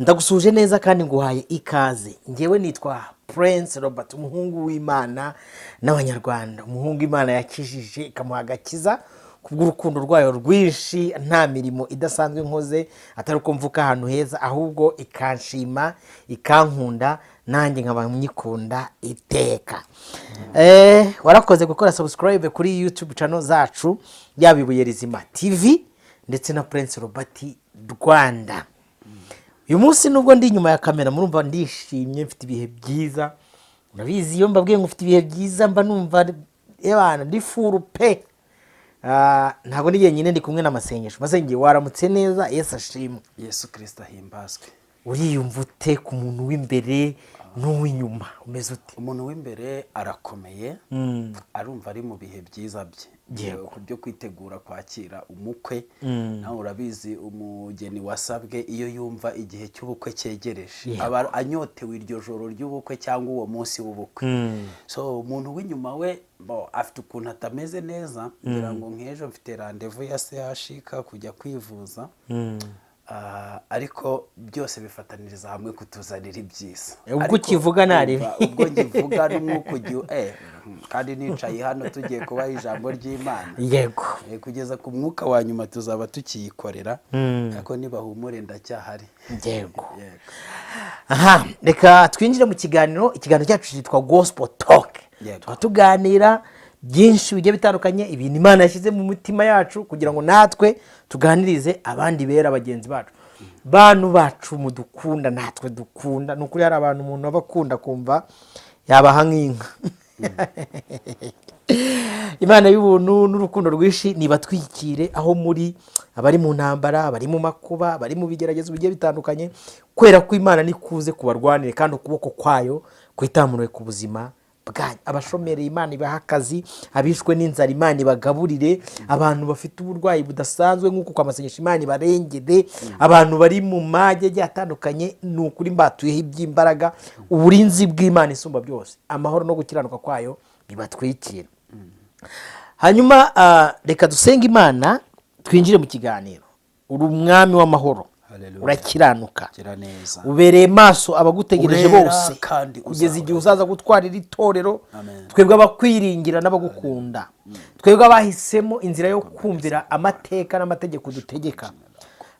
Ndagusuhuje neza kandi nguhaye ikaze. Ngewe nitwa Prince Robert, umuhungu w'Imana n'Abanyarwanda, umuhungu Imana yakijije ikamuha agakiza kubw'urukundo rwayo rwinshi, nta mirimo idasanzwe nkoze, atari uko mvuka ahantu heza, ahubwo ikanshima, ikankunda, nanjye nkaba nyikunda iteka. Warakoze gukora subscribe kuri YouTube channel zacu, yaba Ibuye Rizima TV ndetse na Prince Robert Rwanda. Uyu munsi, nubwo ndi inyuma ya kamera, murumva ndishimye, mfite ibihe byiza. Urabizi, iyo mbabwiye ngo mfite ibihe byiza, mba numva ebana ndi full pe. Ntabwo ndi jyenyine, ndi kumwe n'Amasengesho. Masenge, waramutse neza, Yesu ashimwe. Yesu Kirisito ahimbazwe. Uriyumva ute ku muntu w'imbere n'uw'inyuma? Umeze ute? Umuntu w'imbere arakomeye, arumva ari mu bihe byiza bye ku byo kwitegura kwakira umukwe. Nawe urabizi, umugeni wasabwe, iyo yumva igihe cy'ubukwe cyegereje, aba anyotewe iryo joro ry'ubukwe cyangwa uwo munsi w'ubukwe. So umuntu w'inyuma we bo, afite ukuntu atameze neza. Ngira ngo nk'ejo mfite rendez-vous ya CHK kujya kwivuza. Ariko byose bifataniriza hamwe kutuzanira ibyiza. Ubwo Ariko ukivuga ntarebe. Umva, ubwo ngivuga n'umwuka ugiye, kandi nicaye hano tugiye kubaha ijambo ry'Imana. Kugeza ku mwuka wa nyuma tuzaba tukiyikorera, ariko nibahumure, ndacyahari. Yego. Aha, reka twinjire mu kiganiro. Ikiganiro cyacu cyitwa Gospel Talk. Tuba tuganira byinshi bigiye bitandukanye, ibintu Imana yashyize mu mitima yacu kugira ngo natwe tuganirize abandi bera bagenzi bacu, bantu bacu mudukunda natwe dukunda. Ni ukuri, hari abantu umuntu aba akunda kumva yabaha nk'inka. Imana y'ubuntu n'urukundo rwinshi nibatwikire aho muri, abari mu ntambara, abari mu makuba, abari mu bigeragezo bigiye bitandukanye. Kubera ko Imana nikuze kubarwanire, kandi ukuboko kwayo kwitamuruwe ku buzima bwanyu. Abashomereye, Imana ibaha akazi. Abishwe n'inzara, Imana ibagaburire. Abantu bafite uburwayi budasanzwe nk'uko kwa Masengesho, Imana ibarengere. Abantu bari mu mage agiye atandukanye, ni ukuri mbatuyeho iby'imbaraga, uburinzi bw'Imana isumba byose, amahoro no gukiranuka kwayo bibatwikira. Hanyuma reka dusenge Imana, twinjire mu kiganiro. Uri umwami w'amahoro. Hallelujah. Urakiranuka. Gira neza. Ubereye maso abagutegereje Urera bose kandi kugeza uzahora. igihe uzaza gutwarira itorero. Amen. Twebwe abakwiringira n'abagukunda, twebwe abahisemo inzira yo kumvira amateka n'amategeko dutegeka,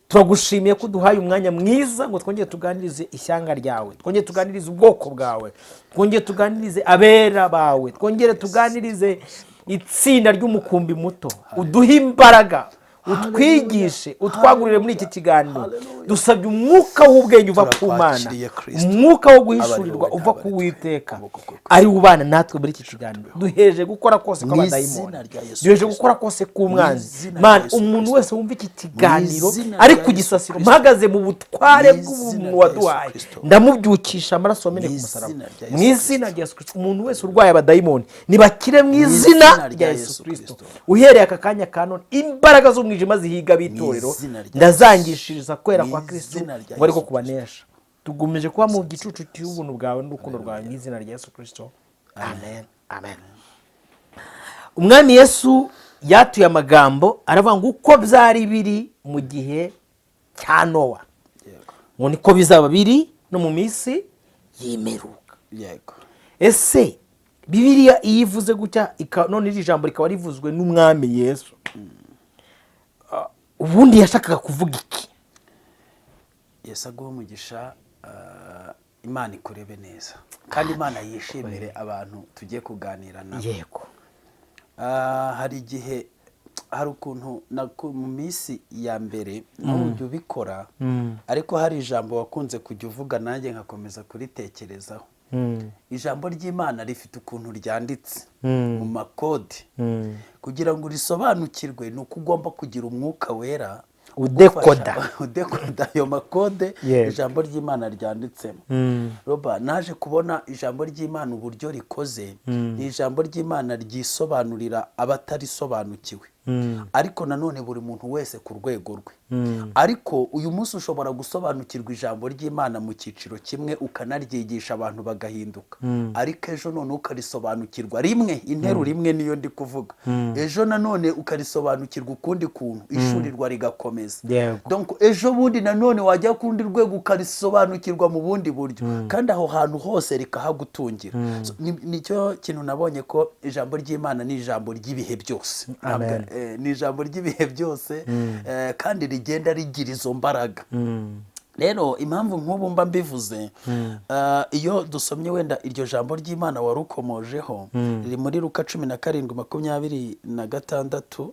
turagushimiye ko uduhaye umwanya mwiza ngo twongere tuganirize ishyanga ryawe, twongere tuganirize ubwoko bwawe, twongere tuganirize abera bawe, twongere tuganirize itsinda ry'umukumbi muto. Uduhe imbaraga, utwigishe, utwagurire muri iki kiganiro. Dusabye umwuka w'ubwenge uva ku Mana, Turakwakiriye, Kristo. umwuka wo guhishurirwa Abari wowe uva ku n'abari twe. Witeka, Ukuboko kwe ari ubana natwe muri iki kiganiro. Duheje gukora kose Mu kw'abadayimoni, izina rya Yesu duheje Kristo. gukora kose k'umwanzi. Mu izina Mana, rya Yesu umuntu Kristo. wese wumva iki kiganiro Mu izina ari rya ku Yesu gisasiro, Kristo. mpagaze mu butware Mu izina bw'ubuntu rya Yesu waduhaye, Kristo. ndamubyukisha amaraso wamenye ku Mu musaraba. izina rya Yesu Mu izina rya Yesu Kristo, umuntu wese urwaye abadayimoni nibakire mu izina izina rya rya Yesu Yesu Kristo. Kristo. Uhereye aka kanya ka none, imbaraga z'umwijima zihiga ab'itorero Mu izina rya ndazangishiriza kwera Mu kwa Kristo izina rya ngo ariko Yesu. kubanesha. Tugumije kuba mu gicucu cy'ubuntu bwawe n'urukundo rwawe, mu izina rya Yesu Kristo, amen, amen. Umwami Yesu yatuye amagambo, aravuga ngo uko byari biri mu gihe cya Nowa, ngo niko bizaba biri no mu minsi y'imperuka. Ese Bibiliya iyo ivuze gutya, none iri jambo rikaba rivuzwe n'Umwami Yesu, ubundi yashakaga kuvuga iki? Yesu aguhe umugisha, Imana ikurebe neza kandi Imana yishimire abantu tugiye kuganira nabo. Hari igihe, hari ukuntu mu minsi ya mbere nawe ujya ubikora, ariko hari ijambo wakunze kujya uvuga, nanjye nkakomeza kuritekerezaho. Ijambo ry'Imana rifite ukuntu ryanditse mu makode. Kugira ngo urisobanukirwe ni uko ugomba kugira Umwuka Wera Udekoda. Udekoda ayo makode ijambo ry'Imana ryanditsemo. Roba, naje kubona ijambo ry'Imana uburyo rikoze, ni ijambo ry'Imana ryisobanurira abatarisobanukiwe. Ariko nanone buri muntu wese ku rwego rwe. Ariko uyu munsi ushobora gusobanukirwa ijambo ry'Imana mu cyiciro kimwe, ukanaryigisha abantu bagahinduka, ariko ejo none ukarisobanukirwa rimwe, interuro imwe niyo ndi kuvuga, ejo nanone ukarisobanukirwa ukundi kuntu, ishurirwa rigakomeza. Donc ejo bundi nanone wajya ku rundi rwego ukarisobanukirwa mu bundi buryo, kandi aho hantu hose rikahagutungira. So, nicyo kintu nabonye, ko ijambo ry'Imana ni ijambo ry'ibihe byose. Amen. Ni ijambo ry'ibihe byose, kandi rigenda rigira izo mbaraga. Rero impamvu nk'ubu mba mbivuze, iyo dusomye wenda iryo jambo ry'Imana warukomojeho, riri muri Luka 17:26.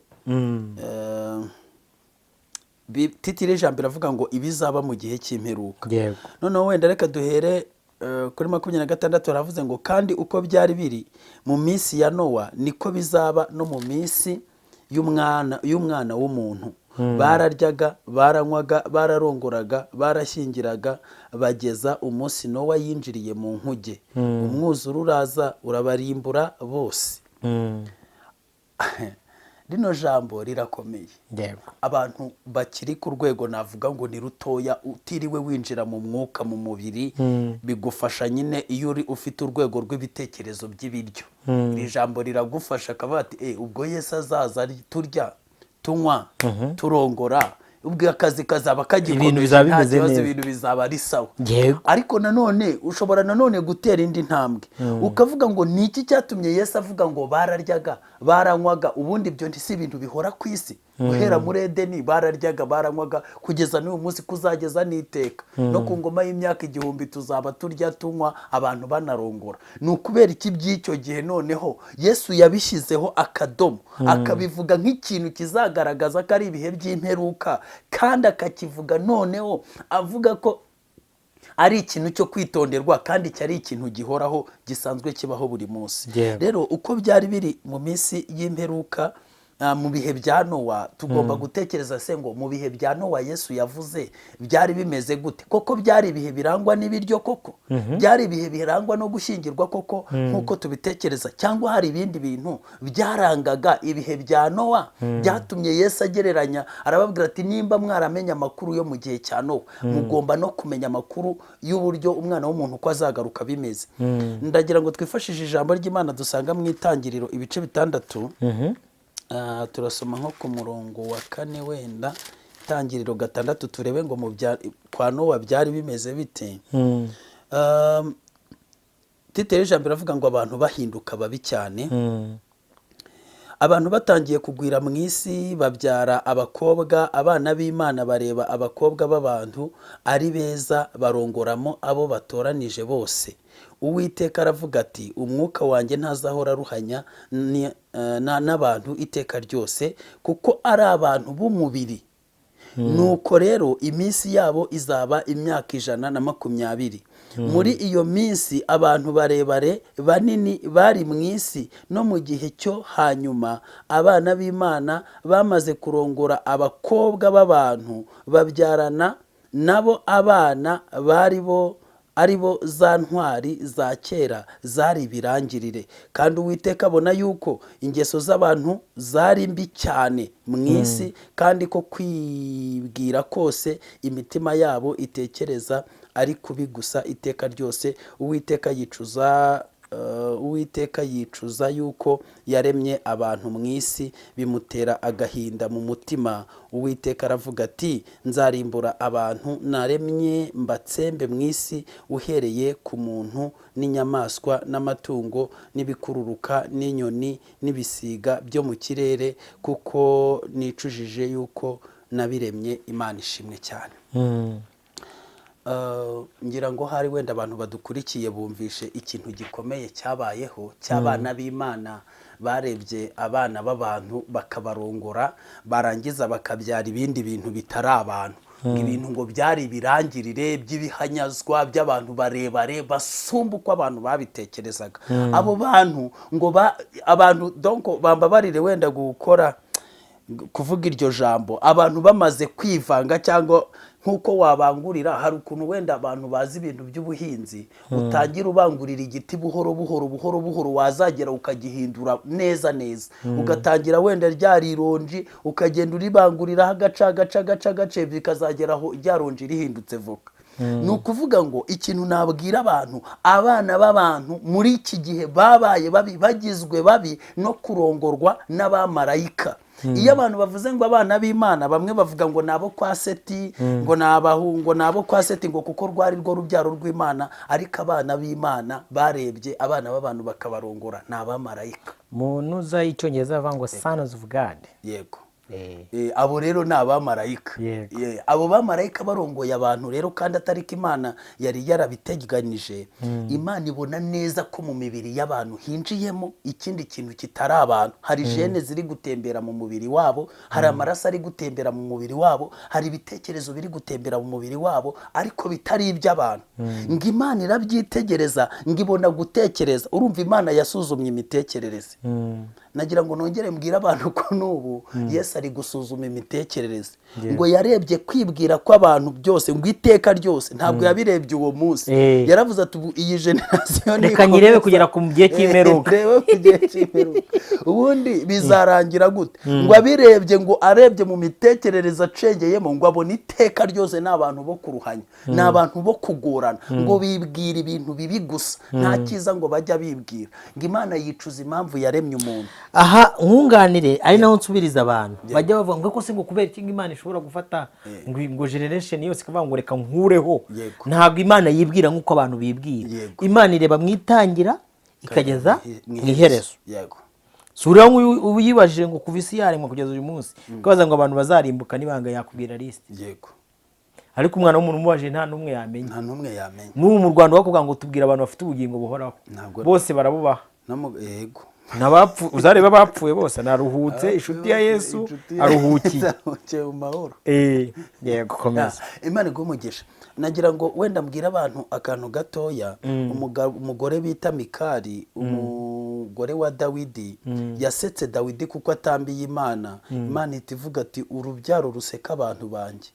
Titre y'ijambo iravuga ngo "Ibizaba mu gihe cy'imperuka". Noneho wenda reka duhere kuri 26. Haravuze ngo: "Kandi uko byari biri mu minsi ya Nowa, niko bizaba no mu minsi y'umwana w'umuntu. Bararyaga, baranywaga, bararongoraga, barashyingiraga, bageza umunsi Nowa yinjiriye mu nkuge, umwuzure uraza urabarimbura bose." Rino jambo rirakomeye. Abantu bakiri ku rwego navuga ngo ni rutoya, utiriwe winjira mu mwuka, mu mubiri, bigufasha nyine iyo uri ufite urwego rw'ibitekerezo by'ibiryo. Iri jambo riragufasha, akavuga ati: "Ubwo Yesu azaza turya, tunywa, turongora, ubwo akazi kazaba kagikomeje, Ibintu bizaba nta bimeze kibazo, neza. ibintu bizaba ari sawa." Ariko nanone ushobora nanone gutera indi ntambwe, ukavuga ngo: "Ni iki cyatumye Yesu avuga ngo bararyaga, baranywaga?" Ubundi ibyo si ibintu bihora ku isi? Guhera muri Edeni bararyaga, baranywaga, kugeza n'uyu munsi, kuzageza n'iteka, no ku ngoma y'imyaka 1000 tuzaba turya, tunywa, abantu banarongora. Ni ukubera iki by'icyo gihe noneho Yesu yabishyizeho akadomo, akabivuga nk'ikintu kizagaragaza ko ari ibihe by'imperuka, kandi akakivuga noneho avuga ko ari ikintu cyo kwitonderwa, kandi cyari ikintu gihoraho, gisanzwe kibaho buri munsi? Rero uko byari biri mu minsi y'imperuka, mu bihe bya Nowa, tugomba gutekereza se ngo mu bihe bya Nowa Yesu yavuze byari bimeze gute koko? Byari ibihe birangwa n'ibiryo koko? Byari ibihe birangwa no gushyingirwa koko nk'uko tubitekereza, cyangwa hari ibindi bintu byarangaga ibihe bya Nowa byatumye Yesu agereranya, arababwira ati: "Nimba mwaramenya amakuru yo mu gihe cya Nowa, mugomba no kumenya amakuru y'uburyo umwana w'umuntu uko azagaruka bimeze"? Ndagira ngo twifashishe ijambo ry'Imana dusanga mu Itangiriro ibice 6. Turasoma nko ku murongo wa 4 wenda, Itangiriro 6, turebe ngo mu kwa Nowa byari bimeze bite. Titre y'ijambo iravuga ngo "Abantu bahinduka babi cyane". Abantu batangiye kugwira mu isi, babyara abakobwa. Abana b'Imana bareba abakobwa b'abantu ari beza, barongoramo abo batoranije bose. Uwiteka aravuga ati: "Umwuka wanjye ntazahora aruhanya n'abantu iteka ryose, kuko ari abantu b'umubiri. Nuko rero iminsi yabo izaba imyaka 120." Muri iyo minsi abantu barebare banini bari mu isi. No mu gihe cyo hanyuma, abana b'Imana bamaze kurongora abakobwa b'abantu, babyarana nabo abana, bari bo ari bo za ntwari za kera zari ibirangirire. Kandi Uwiteka abona yuko ingeso z'abantu zari mbi cyane mu isi, kandi ko kwibwira kose imitima yabo itekereza ari kubi gusa iteka ryose. Uwiteka yicuza yuko yaremye abantu mu isi, bimutera agahinda mu mutima. Uwiteka aravuga ati: "Nzarimbura abantu naremye, mbatsembe mu isi, uhereye ku muntu n'inyamaswa n'amatungo n'ibikururuka n'inyoni n'ibisiga byo mu kirere, kuko nicujije yuko nabiremye." Imana ishimwe cyane. Ngira ngo hari wenda abantu badukurikiye bumvishe ikintu gikomeye cyabayeho cy'abana b'Imana barebye abana b'abantu bakabarongora, barangiza bakabyara ibindi bintu bitari abantu. Ibintu ngo byari ibirangirire by'ibihanyazwa by'abantu barebare basumba uko abantu babitekerezaga. Abo bantu ngo abantu, donc bambabarire wenda gukora kuvuga iryo jambo, abantu bamaze kwivanga cyangwa Nk'uko wabangurira, hari ukuntu wenda abantu bazi ibintu by'ubuhinzi, utangira ubangurira igiti buhoro buhoro buhoro buhoro, wazagera ukagihindura neza neza, ugatangira wenda rya rironji ukagenda uribanguriraho agace agace agace agace, bikazagera aho rya ronji rihindutse voka. Ni ukuvuga ngo ikintu nabwira abantu, abana b'abantu muri iki gihe babaye babi, bagizwe babi no kurongorwa n'abamarayika. Iyo abantu bavuze ngo abana b'Imana, bamwe bavuga ngo nabo kwa Seti, ngo nabahungo nabo kwa Seti, ngo kuko rwari rwo rubyaro rw'Imana. Ariko abana b'Imana barebye abana b'abantu bakabarongora, ni abamarayika. Mu ntuza y'icyongereza bavuga ngo sons of God. Yego. Abo rero ni abamarayika. Abo bamarayika barongoye abantu rero, kandi atari ko Imana yari yarabiteganije. Imana ibona neza ko mu mibiri y'abantu hinjiyemo ikindi kintu kitari abantu. Hari gene ziri gutembera mu mubiri wabo, hari amaraso ari gutembera mu mubiri wabo, hari ibitekerezo biri gutembera mu mubiri wabo, ariko bitari iby'abantu. Ngo Imana irabyitegereza, ngo ibona gutekereza. Urumva Imana yasuzumye imitekerereze. Nagira ngo nongere mbwire abantu ko n'ubu Yesu ari gusuzuma imitekerereze. Ngo yarebye kwibwira kw'abantu byose, ngo iteka ryose, ntabwo yabirebye uwo munsi. Yaravuze ati ubu iyi generasiyo reka nyirebe kugera ku gihe cy'imperuka. Rebe ku gihe cy'imperuka ubundi bizarangira gute. Ngo abirebye, ngo arebye mu mitekerereze acengeyemo, ngo abone iteka ryose ni abantu bo kuruhanya, ni abantu bo kugorana, ngo bibwira ibintu bibi gusa, nta cyiza ngo bajya bibwira. Ngo Imana yicuza impamvu yaremye umuntu. Aha nkunganire, ari naho nsubiriza abantu bajya bavuga ngo ko se ngo kubera iki Imana ishobora gufata ngo generation yose ikavuga ngo reka nkureho. Ntabwo Imana yibwira nk'uko abantu bibwira. Imana ireba mu itangira ikageza mu iherezo. Si ureba uyibajije ngo kuva isi yaremwa kugeza uyu munsi, ukabaza ngo abantu bazarimbuka nibanga, yakubwira lisite. Ariko umwana w'umuntu umubajije nta n'umwe yamenya. Nta n'umwe yamenya. N'ubu mu Rwanda bakubwira ngo tubwire abantu bafite ubugingo buhoraho, bose barabubaha. Yego. Uzareba abapfuye bose naruhutse, inshuti ya Yesu aruhukiye aruhukiye mu mahoro. Yego, komeza. Imana iguhe umugisha. Nagira ngo wenda mbwire abantu akantu gatoya. Umugore bita Mikali, umugore wa Dawidi, yasetse Dawidi kuko atambiye Imana. Imana ihita ivuga ati urubyaro ruseka abantu banjye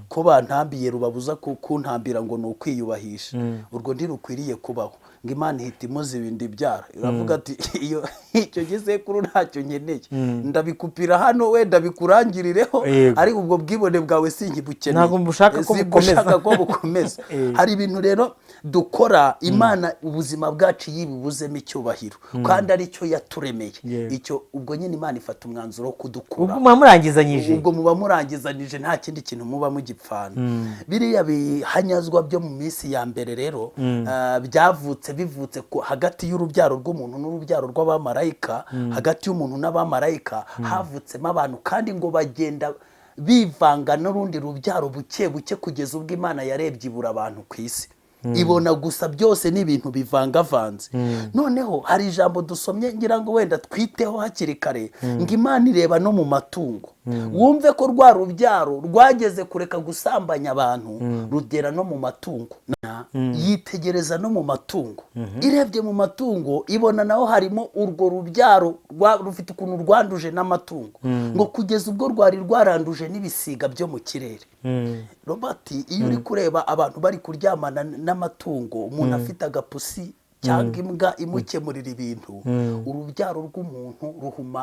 ko bantambiye, rubabuza kuntambira ngo ni ukwiyubahisha, urwo ntirukwiriye kubaho. Ngo Imana ihita imuza ibindi byara, iravuga ati iyo icyo gisekuru ntacyo nkeneye, ndabikupira hano, wenda bikurangirireho, ariko ubwo bwibone bwawe sinkibukeneye, ntabwo mbushaka ko bukomeza. Ko bukomeza. Hari ibintu rero dukora Imana ubuzima bwacu yibubuzemo icyubahiro, kandi aricyo yaturemeye. Icyo ubwo nyine Imana ifata umwanzuro wo kudukura. Ubwo muba murangizanyije. Ubwo muba murangizanyije, nta kindi kintu muba mugipfana. Biriya bihanyazwa byo mu minsi ya mbere rero, byavutse bivutse hagati y'urubyaro rw'umuntu n'urubyaro rw'abamarayika, hagati y'umuntu n'abamarayika havutsemo abantu, kandi ngo bagenda bivanga n'urundi rubyaro buke buke, kugeza ubwo Imana yarebye ibura abantu ku isi, ibona gusa byose ni ibintu bivangavanze. Noneho hari ijambo dusomye ngira ngo wenda twiteho hakiri kare, ngo Imana ireba no mu matungo. Wumve ko rwa rubyaro rwageze kureka gusambanya abantu, rugera no mu matungo. Yitegereza no mu matungo, irebye mu matungo ibona naho harimo urwo rubyaro rufite ukuntu rwanduje n'amatungo, ngo kugeza ubwo rwari rwaranduje n'ibisiga byo mu kirere. Robert, iyo uri kureba abantu bari kuryamana n'amatungo, umuntu afite agapusi cyangwa imbwa imukemurira ibintu, urubyaro rw'umuntu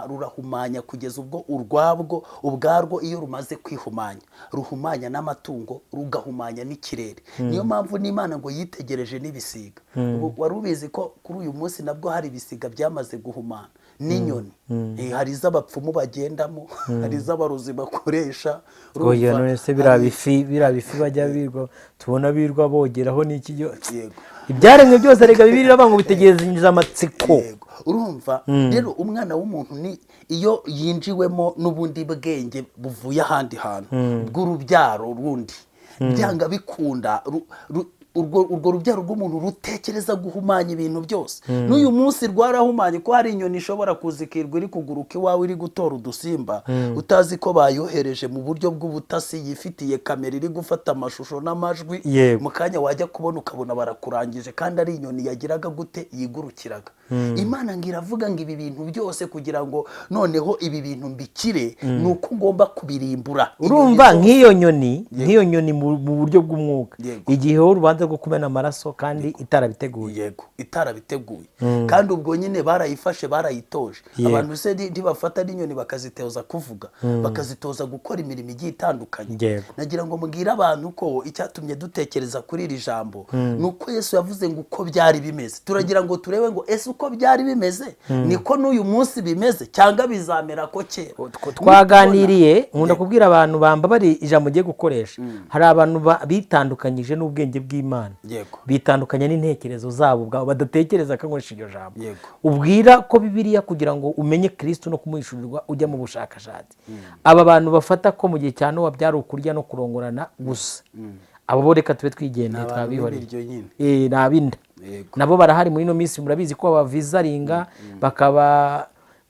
rurahumanya kugeza ubwo urwabwo ubwarwo iyo rumaze kwihumanya ruhumanya n'amatungo, rugahumanya n'ikirere. Niyo mpamvu n'Imana ngo yitegereje n'ibisiga. Wari ubizi ko kuri uyu munsi nabwo hari ibisiga byamaze guhumana n'inyoni? Hari iz'abapfumu bagendamo, hari iz'abarozi bakoresha. Oya, none se biriya bifi bajya birwa, tubona birwa bogeraho n'iki? Ibyaremwe byose rega Bibiliya iravuga ngo bitegerezanyije amatsiko. Urumva rero umwana w'umuntu ni iyo yinjiwemo n'ubundi bwenge buvuye ahandi hantu bw'urubyaro rundi, byanga bikunda urwo rubyaro rw'umuntu rutekereza guhumanya ibintu byose. N'uyu munsi rwarahumanye, ko hari inyoni ishobora kuzikirwa iri kuguruka iwawe iri gutora udusimba, utazi ko bayohereje mu buryo bw'ubutasi, yifitiye kamera iri gufata amashusho n'amajwi. Mu kanya wajya kubona ukabona barakurangije, kandi ari inyoni yagiraga gute, yigurukiraga. Imana ngo iravuga ngo ibi bintu byose kugira ngo noneho ibi bintu mbikire, ni uko ngomba kubirimbura. Urumva nk'iyo nyoni mu buryo bw'umwuka, igihe wowe urubanza rwo kumena amaraso kandi itarabiteguye. Yego, itarabiteguye. Kandi ubwo nyine barayifashe, barayitoje. Abantu se ntibafata n'inyoni bakazitoza kuvuga, bakazitoza gukora imirimo igiye itandukanye? Nagira ngo mbwire abantu ko icyatumye dutekereza kuri iri jambo ni uko Yesu yavuze ngo uko byari bimeze. Turagira ngo turebe ngo ese uko byari bimeze niko n'uyu munsi bimeze, cyangwa bizamera ko kera? Twaganiriye, nkunda kubwira abantu bambabari ijambo ugiye gukoresha. Hari abantu bitandukanyije n'ubwenge bw'Imana, bitandukanya n'intekerezo zabo ubwabo, badatekereza ko nkoresha iryo jambo. Ubwira ko Bibiliya, kugira ngo umenye Kirisitu no kumuhishurirwa, ujya mu bushakashatsi. Aba bantu bafata ko mu gihe cya Nowa byari ukurya no kurongorana gusa, abo bo reka tube twigendeye, Ni abantu twabihoreye. b'ibiryo nyine. Ni ab'inda. Nabo barahari muri ino minsi. Murabizi ko babavizaringa,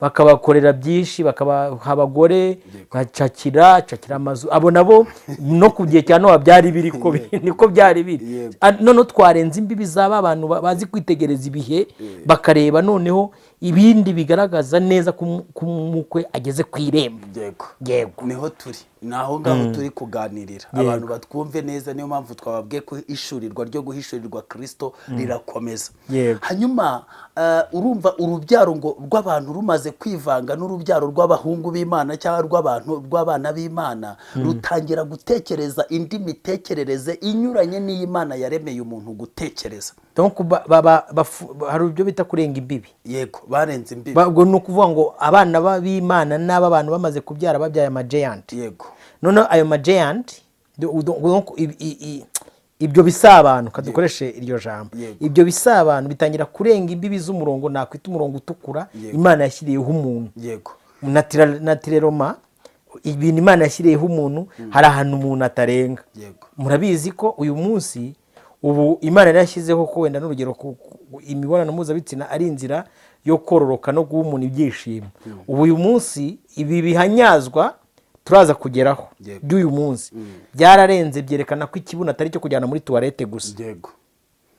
bakabakorera byinshi, bakabaha abagore, bacakira cakira amazu. Abo nabo no ku gihe cya Nowa byari biri ko niko byari biri. Noneho twarenze imbibi z'aba abantu bazi kwitegereza ibihe, bakareba noneho ibindi bigaragaza neza ko umukwe ageze ku irembo. Yego. Niho turi, ni aho ngaho turi kuganirira. Abantu batwumve neza, niyo mpamvu twababwiye ko ishurirwa ryo guhishurirwa Kirisito rirakomeza. Hanyuma urumva urubyaro ngo rw'abantu rumaze kwivanga n'urubyaro rw'abahungu b'Imana cyangwa rw'abantu, rw'abana b'Imana, rutangira gutekereza indi mitekerereze inyuranye n'iy'Imana yaremeye umuntu gutekereza. Donc hari ibyo bita kurenga imbibi. Yego, barenze imbibi. Ubwo ni ukuvuga ngo abana b'Imana n'aba bantu bamaze kubyara, babyaye amagiant. Noneho ayo magiant, donc ibyo bisabano, kadukoreshe iryo jambo, ibyo bisabano bitangira kurenga imbibi z'umurongo nakwita umurongo utukura Imana yashyiriyeho umuntu. Naturellement, ibintu Imana yashyiriyeho umuntu, hari ahantu umuntu atarenga. Murabizi ko uyu munsi ubu Imana yari yashyizeho ko wenda n'urugero imibonano mpuzabitsina ari inzira yo kororoka no guha umuntu ibyishimo. Ubu uyu munsi ibi bihanyazwa turaza kugeraho by'uyu munsi byararenze, byerekana ko ikibuno atari icyo kujyana muri toilette gusa. Yego,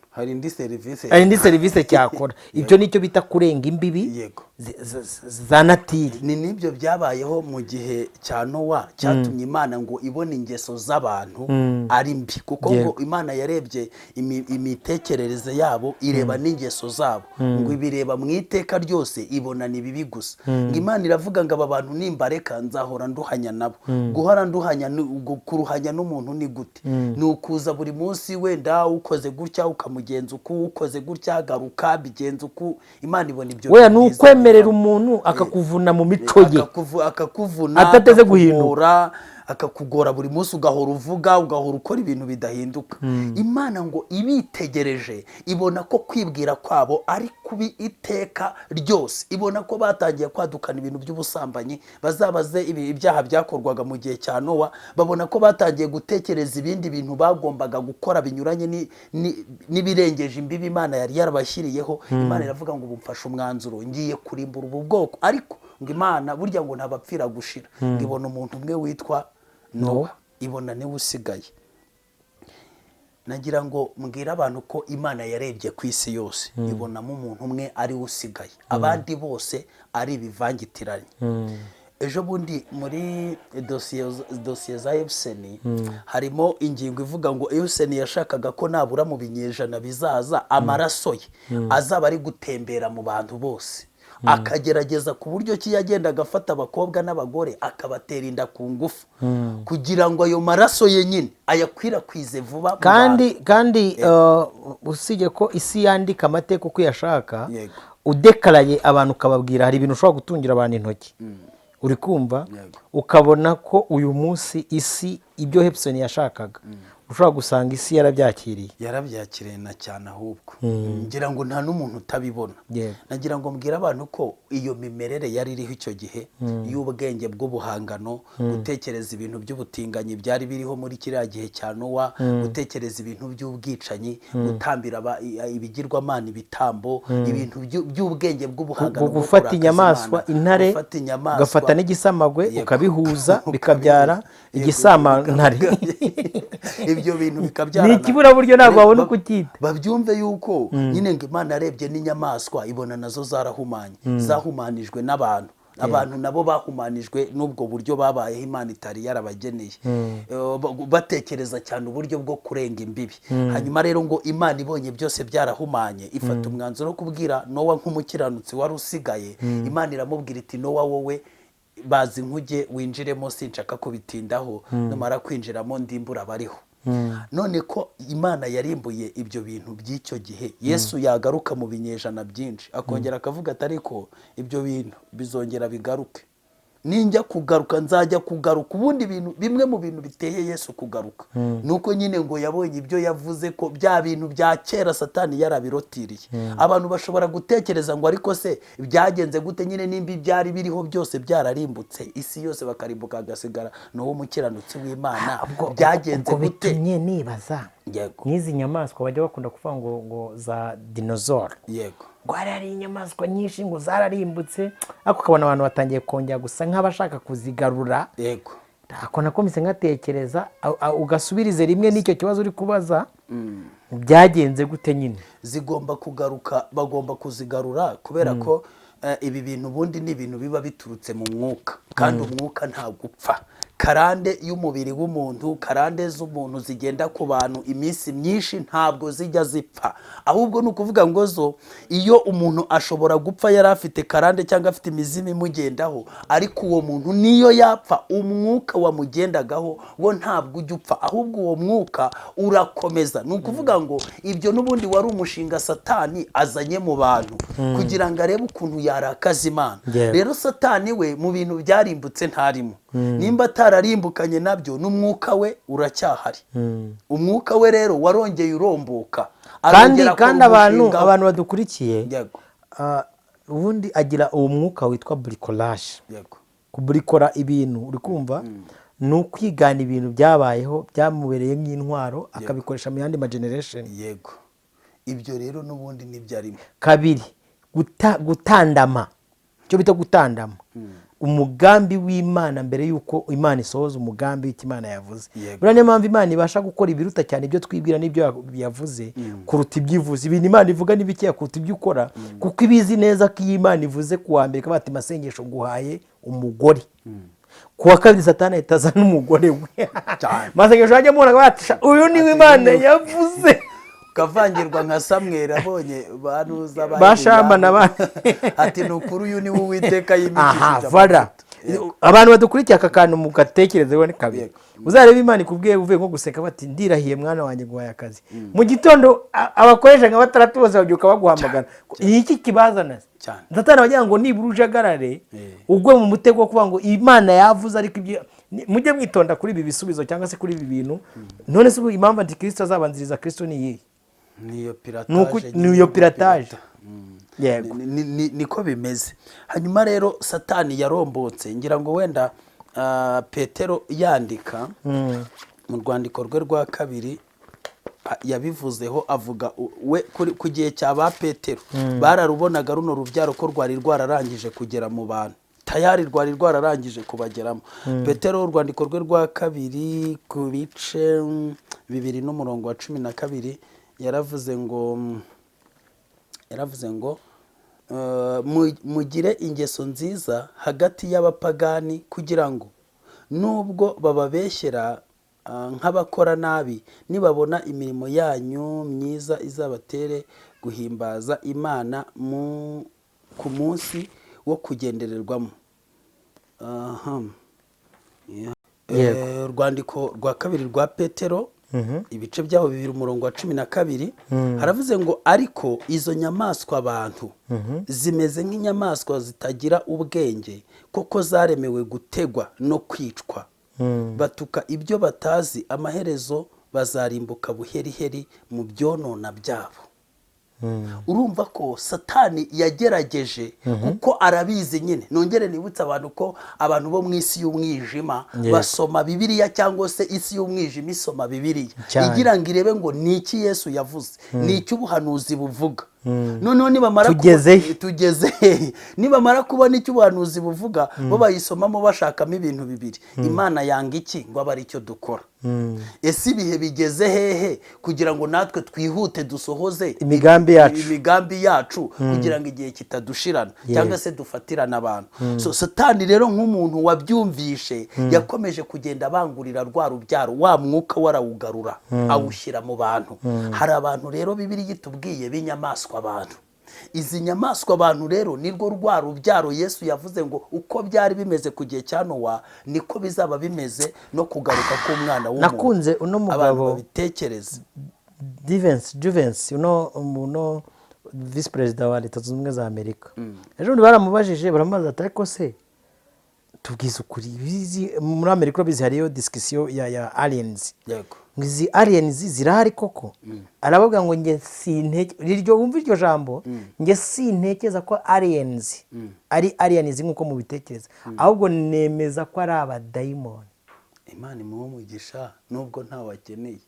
hari indi serivisi. Hari indi serivisi cyakora. Ibyo nicyo bita kurenga imbibi za nature. Ni n'ibyo byabayeho mu gihe cya Nowa, cyatumye Imana ngo ibone ingeso z'abantu ari mbi, kuko ngo Imana yarebye imitekerereze yabo, ireba n'ingeso zabo, ngo ibireba mu iteka ryose, ibona ni bibi gusa. Ngo Imana iravuga ngo aba bantu nimbareka nzahora nduhanya nabo. Guhora nduhanya kuruhanya n'umuntu ni gute? Ni ukuza buri munsi, wenda ukoze gutya ukamugenza uku, ukoze gutya garuka bigenza uku. Imana ibona ibyo Weya, bintu ni byiza ukwemerera bivamo. umuntu akakuvuna mu mico ye. Akakuvuna, Adateze guhinduka. akakugora buri munsi, ugahora uvuga, ugahora ukora ibintu bidahinduka. Imana ngo ibitegereje ibona ko kwibwira kwabo ari kubi iteka ryose, ibona ko batangiye kwadukana ibintu by'ubusambanyi. Bazabaze ibyaha byakorwaga mu gihe cya Nowa, babona ko batangiye gutekereza ibindi bintu bagombaga gukora binyuranye n'ibirengeje imbibi Imana yari yarabashyiriyeho. Imana iravuga ngo ubu mfashe umwanzuro, ngiye kurimbura ubu bwoko. Ariko ngo Imana burya ngo ntabapfira gushira, ngo ibona umuntu umwe witwa Nowa, ibona niwe usigaye. Nagira ngo mbwire abantu ko Imana yarebye ku isi yose, ibonamo umuntu umwe ari we usigaye, abandi bose ari ibivangitiranye. Ejo bundi muri dosiye za Epstein harimo ingingo ivuga ngo Epstein yashakaga ko nabura mu binyejana bizaza amaraso ye azaba ari gutembera mu bantu bose, akagerageza ku buryo ki yagendaga afata abakobwa n'abagore akabatera inda ku ngufu, kugira ngo ayo maraso ye nyine ayakwirakwize vuba mu Kandi bantu. kandi usibye ko isi yandika amateka uko uyashaka, udekaraye abantu ukababwira, hari ibintu ushobora gutungira abantu intoki, uri kumva? Yego. Ukabona ko uyu munsi isi, ibyo Epstein yashakaga, ushobora gusanga isi yarabyakiriye. Yarabyakiriye na cyane, ahubwo ngira ngo nta n'umuntu utabibona. Nagira ngo mbwire abantu ko iyo mimerere yari iriho icyo gihe y'ubwenge bw'ubuhangano, gutekereza ibintu by'ubutinganyi byari biriho muri kiriya gihe cya Nowa, gutekereza ibintu by'ubwicanyi, gutambira ibigirwamana ibitambo, ibintu by'ubwenge bw'ubuhangano bwo Gufata kurakaza inyamaswa, Imana, intare, gufata inyamaswa, ugafata n'igisamagwe, ukabihuza, bikabyara Yego, igisamantare. Ibyo Ibyo bintu bikabyarana. Ni ikiburaburyo, ntabwo wabona uko ucyita. Babyumve yuko nyine ngo Imana yarebye n'inyamaswa ibona nazo zarahumanye, zahumanijwe n'abantu. Abantu nabo bahumanijwe n'ubwo buryo babayeho Imana itari yarabageneye, batekereza cyane uburyo bwo kurenga imbibi. Hanyuma rero ngo Imana ibonye byose byarahumanye, ifata umwanzuro wo kubwira Nowa nk'umukiranutsi wari usigaye. Imana iramubwira iti: "Nowa, wowe baza inkuge winjiremo, sinshaka kubitindaho, numara kwinjiramo ndimbura abariho." None ko Imana yarimbuye ibyo bintu by'icyo gihe, Yesu yagaruka mu binyejana byinshi akongera akavuga ati: "Ariko ibyo bintu bizongera bigaruke, ninjya kugaruka nzajya kugaruka." Ubundi bintu bimwe mu bintu biteye Yesu kugaruka ni uko nyine ngo yabonye ibyo yavuze ko bya bintu bya kera Satani yarabirotiriye. Abantu bashobora gutekereza ngo: "Ariko se byagenze gute nyine nimba ibyari biriho byose byararimbutse, isi yose bakarimbuka, hagasigara ni uwo mukiranutsi w'Imana, byagenze Ubwo gute?" bitumye nibaza nk'izi nyamaswa bajya bakunda kuvuga ngo za dinosaure, ngo hari inyamaswa nyinshi ngo zararimbutse, ariko ukabona abantu batangiye kongera gusa nk'abashaka kuzigarura. Ako nakomeze nkatekereza, ugasubirize rimwe n'icyo kibazo uri kubaza, byagenze gute nyine? Zigomba kugaruka, bagomba kuzigarura, kubera ko ibi bintu ubundi ni ibintu biba biturutse mu mwuka, kandi umwuka ntabwo upfa. Karande y'umubiri w'umuntu, karande z'umuntu zigenda ku bantu iminsi myinshi ntabwo zijya zipfa. Ahubwo ni ukuvuga ngo zo iyo umuntu ashobora gupfa yari afite karande cyangwa afite imizimu imugendaho, ariko uwo muntu niyo yapfa, umwuka wamugendagaho wo ntabwo ujya upfa, ahubwo uwo mwuka urakomeza. Ni ukuvuga ngo ibyo n'ubundi wari umushinga Satani azanye mu bantu kugira ngo arebe ukuntu yarakaza Imana. Rero Satani we mu bintu byarimbutse ntarimo. Nimba atararimbukanye nabyo, n'umwuka we uracyahari. Umwuka we rero warongeye uromboka, Kandi arongera akora kandi abantu umushinga we. Abantu badukurikiye, ubundi agira uwo mwuka witwa bricolage, kuburikora ibintu, uri kumva, ni ukwigana ibintu byabayeho byamubereye nk'intwaro, akabikoresha mu yandi ma generation. Yego, ibyo rero n'ubundi nibyo arimo. Kabiri, gutandama, icyo bita gutandama umugambi w'Imana mbere y'uko Imana isohoza umugambi w'icyo Imana yavuze. Buriya niyo mpamvu Imana ibasha gukora ibiruta cyane ibyo twibwira n'ibyo yavuze kuruta ibyo ivuze. Ibintu Imana ivuga ni bikeya kuruta ibyo ukora, kuko ibizi neza ko iyo Imana ivuze ku wa mbere ikavuga ati: "Masengesho, nguhaye umugore," ku wa kabiri Satani ahita azana umugore we. Masengesho yajya amubona akavuga ati: "Sha, uyu niwe Imana yavuze." Ukavangirwa nka Samweri abonye banuza. Ba Shama na Ati: "Ni ukuri, uyu ni we Uwiteka yimikishije Vara. amavuta." Abantu badukurikiye, aka kantu mugatekerezeho ni kabiri. Uzarebe Imana ikubwiye uvuye nko guseka bati: "Ndirahiye mwana wanjye, nguhaye akazi," mu gitondo abakoresha nka batandatu bose babyuka baguhamagara. Iki kibazana se? Satani wagira ngo nibura ujagarare, ugwe mu mutego wo kuvuga ngo Imana yavuze, ariko ibyo mujye mwitonda kuri ibi bisubizo cyangwa se kuri ibi bintu. None se ubu impamvu Antikristo azabanziriza Kristo ni iyihe? Niyo piratage. Ni iyo piratage. Yego. Niko bimeze. Hanyuma rero Satani yarombotse. Ngira ngo wenda Petero yandika mu rwandiko rwe rwa kabiri yabivuzeho, avuga we ku gihe cya ba Petero bararubonaga runo rubyaro ko rwari rwararangije kugera mu bantu, tayari rwari rwararangije kubageramo. Petero, urwandiko rwe rwa kabiri, ku bice 2 n'umurongo wa 12, yaravuze ngo mugire ingeso nziza hagati y'abapagani, kugira ngo nubwo bababeshyera nk'abakora nabi, nibabona imirimo yanyu myiza izabatere guhimbaza Imana ku munsi wo kugendererwamo. Aha. Urwandiko rwa kabiri rwa Petero, ibice byaho 2, umurongo wa 12, haravuze ngo: "Ariko izo nyamaswa abantu zimeze nk'inyamaswa zitagira ubwenge, koko zaremewe gutegwa no kwicwa, batuka ibyo batazi, amaherezo bazarimbuka buheriheri mu byonona byabo." Urumva ko Satani yagerageje, kuko arabizi nyine. Nongere nibutse abantu ko abantu bo mu isi y'umwijima basoma Bibiliya, cyangwa se isi y'umwijima isoma Bibiliya igira ngo irebe ngo ni iki Yesu yavuze, ni iki ubuhanuzi buvuga. Noneho nibamara Tugeze he? Tugeze he? Nibamara kubona icyo ubuhanuzi buvuga, bo bayisomamo bashakamo ibintu bibiri: Imana yanga iki ngo abe ari cyo dukora? Ese ibihe bigeze hehe kugira ngo natwe twihute dusohoze imigambi yacu. Imigambi yacu, kugira ngo igihe kitadushirana cyangwa se dufatirana abantu? So Satani rero, nk'umuntu wabyumvishe, yakomeje kugenda abangurira rwa rubyaro, wa mwuka warawugarura, awushyira mu bantu. Hari abantu rero Bibiliya itubwiye b'inyamaswa abantu. Izi nyamaswa abantu rero nirwo rwa rubyaro Yesu yavuze ngo uko byari bimeze ku gihe cya Nowa, niko bizaba bimeze no kugaruka k'Umwana w'umuntu. Nakunze uno Abantu mugabo babitekereze. Divensi Juvensi, uno visi perezida wa Leta Zunze Ubumwe za Amerika, ejo bundi baramubajije, baramubaza ati: "Ariko se tubwize ukuri, muri Amerika urabizi hariyo discussion ya aliens, ngo izi aliens zirahari koko?" Aravuga ngo: "Njye sinteke iryo, wumva iryo jambo, njye sintekeza ko aliens ari aliens nk'uko mubitekereza, ahubwo nemeza ko ari abadayimoni." Imana imuhe umugisha, nubwo ntawe akeneye,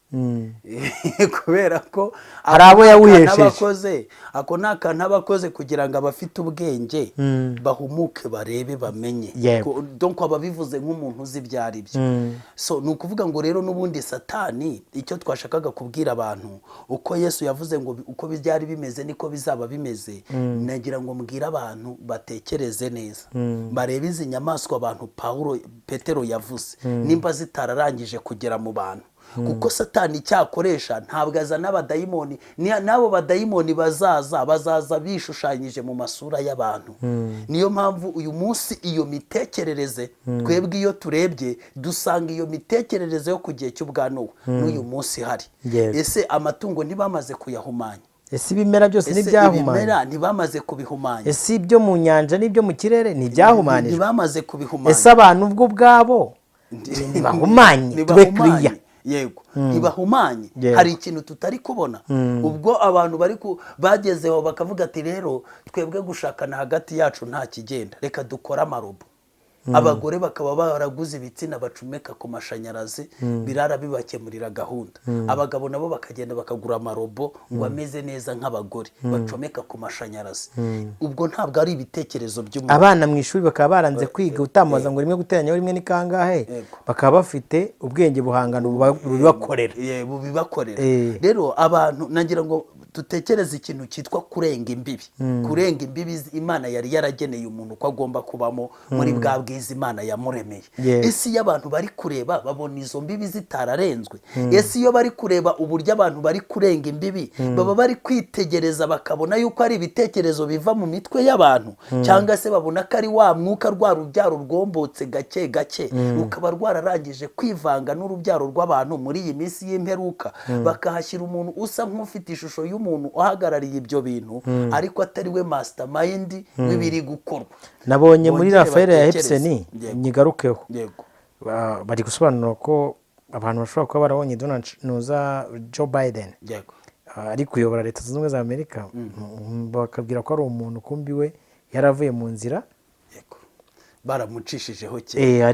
kubera ko Hari abo ako ni akantu yawuhesheje. aba akoze, ako ni akantu aba akoze kugira ngo abafite ubwenge bahumuke, barebe, bamenye. Donc aba abivuze nk'umuntu uzi ibyo ari byo. So ni ukuvuga ngo rero n'ubundi Satani, icyo twashakaga kubwira abantu, uko Yesu yavuze ngo uko byari bimeze niko bizaba bimeze, nagira ngo mbwire abantu batekereze neza, barebe izi nyamaswa abantu Pawulo, Petero yavuze, nimba zitararangije kugera mu bantu. Kuko Satani icyakoresha, ntabwo azana abadayimoni, n'abo badayimoni bazaza bishushanyije mu masura y'abantu. Niyo mpamvu uyu munsi iyo mitekerereze, twebwe iyo turebye dusanga iyo mitekerereze yo ku gihe cy'ubwa Nowa n'uyu munsi ihari. Ese amatungo ntibamaze kuyahumanya? Ese ibimera byose Ese ntibyahumanye? ibimera ntibamaze kubihumanya? Ese ibyo mu nyanja n'ibyo mu kirere ntibyahumanijwe? Ntibamaze kubihumanya? Ese abantu ubwo ubwabo ntibahumanye? Tube Ntibahumanye. kiriya. Yego, ntibahumanye. Hari ikintu tutari kubona. Ubwo abantu bari bagezeho bakavuga ati: "Rero twebwe gushakana hagati yacu nta kigenda, reka dukore amarobo." Abagore bakaba baraguze ibitsina bacomeka ku mashanyarazi, birara bibakemurira gahunda. Abagabo nabo bakagenda bakagura amarobo ngo ameze neza nk'abagore, bacomeka ku mashanyarazi. Ubwo ntabwo ari ibitekerezo by'umuntu. Abana mu ishuri bakaba baranze kwiga, utamubaza ngo rimwe guteranya rimwe ni kangahe, bakaba bafite ubwenge buhangano bubibakorera. Bubibakorera. Rero abantu, nagira ngo dutekereze ikintu cyitwa kurenga imbibi, kurenga imbibi Imana yari yarageneye umuntu ko agomba kubamo muri bwa bwiza Imana yamuremeye. Ese iyo abantu bari kureba babona izo mbibi zitararenzwe? Ese iyo bari kureba uburyo abantu bari kurenga imbibi, baba bari kwitegereza bakabona yuko ari ibitekerezo biva mu mitwe y'abantu, cyangwa se babona ko ari wa mwuka, rwa rubyaro rwombotse gake gake, rukaba rwararangije kwivanga n'urubyaro rw'abantu muri iyi minsi y'imperuka, bakahashyira umuntu usa nk'ufite ishusho y'umuntu uhagarariye ibyo bintu, ariko atari we mastermind w'ibiri gukorwa? Nabonye muri Bongere Rafael ya batekereze. Epstein, nyigarukeho. Bari gusobanura ko abantu bashobora kuba barabonye Donald nuza Joe Biden ari kuyobora Leta Zunze Ubumwe za Amerika, bakabwira ko ari umuntu, kumbi we yaravuye mu nzira. Yego, baramucishijeho kera.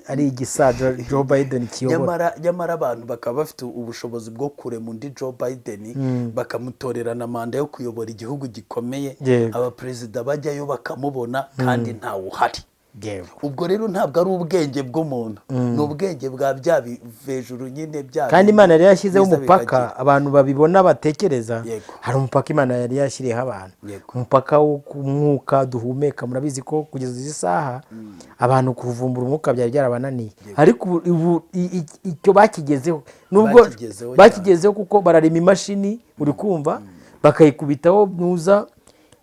Ari igisaza Joe Biden kiyobora. Nyamara abantu bakaba bafite ubushobozi bwo kurema undi Joe Biden, bakamutorera na manda yo kuyobora igihugu gikomeye. Abaperezida bajyayo bakamubona kandi ntawe uhari. Ubwo rero ntabwo ari ubwenge bw'umuntu, ni ubwenge bwa bya bivejuru nyine, bya Kandi Imana yari yashyizeho biza umupaka. bikagira. Abantu babibona batekereza, hari umupaka Imana yari yashyiriyeho abantu, umupaka wo ku mwuka duhumeka. Murabizi ko kugeza izi saha abantu kuvumbura umwuka byari byarabananiye, ariko ubu icyo bakigezeho, nubwo Bakigezeho cyane. bakigezeho, kuko bararema imashini, uri kumva, bakayikubitaho nuza